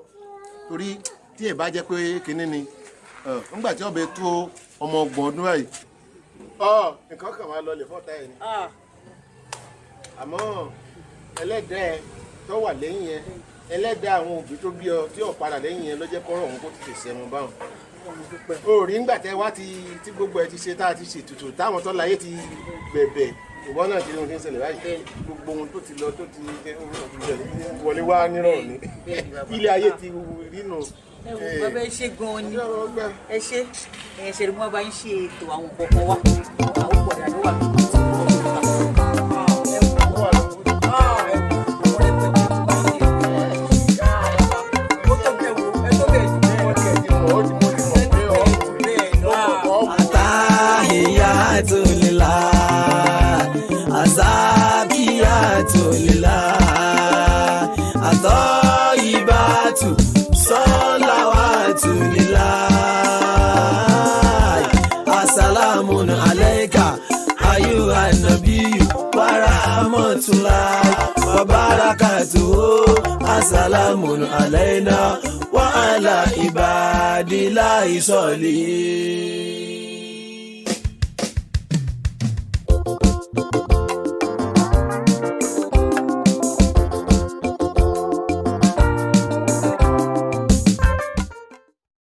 torí tí èyí bá jẹ́ pé kinní ni nígbà tí ọbẹ̀ tó ọmọ 30 ọdún báyìí, nǹkan kan máa lọ lè fọ́ta ẹ̀ ni. Àmọ́ ẹlẹ́dàá ẹ tó wà lẹ́yìn yẹn, ẹlẹ́dàá àwọn òbí tó bí ọ tí ò padà lẹ́yìn yẹn, ló jẹ́ kọ́rọ̀ òun kó tètè sẹ́mu báwọn. O rí ńgbà tẹ wá ti tí gbogbo ẹ ti ṣe, tá a ti ṣètùtù, táwọn tó láyé ti bẹ̀bẹ̀, ìwọ náà ti rí ohun tí ń ṣẹlẹ̀ báyìí. Gbogbo ohun tó ti lọ tó ti wọlé wá nírọ̀rùn ní ilé ayé ti rí nù. Ẹ wò, bàbá, ẹ ṣe gan-an ni, ẹ ṣe, ẹ ṣe ni wọ́n bá ń ṣe ètò àwọn kọ̀ọ̀kan wá, àwọn kọ̀ọ̀dà ló wà lóko. Atahiyatu lillah, azakiyatu lillah, atoyibatu, salawatu lillah. Asalamun alayka ayuha nabiyyu wa rahmatullahi wa barakatuhu. Asalamun alayna wa ala ibadillahi salihin.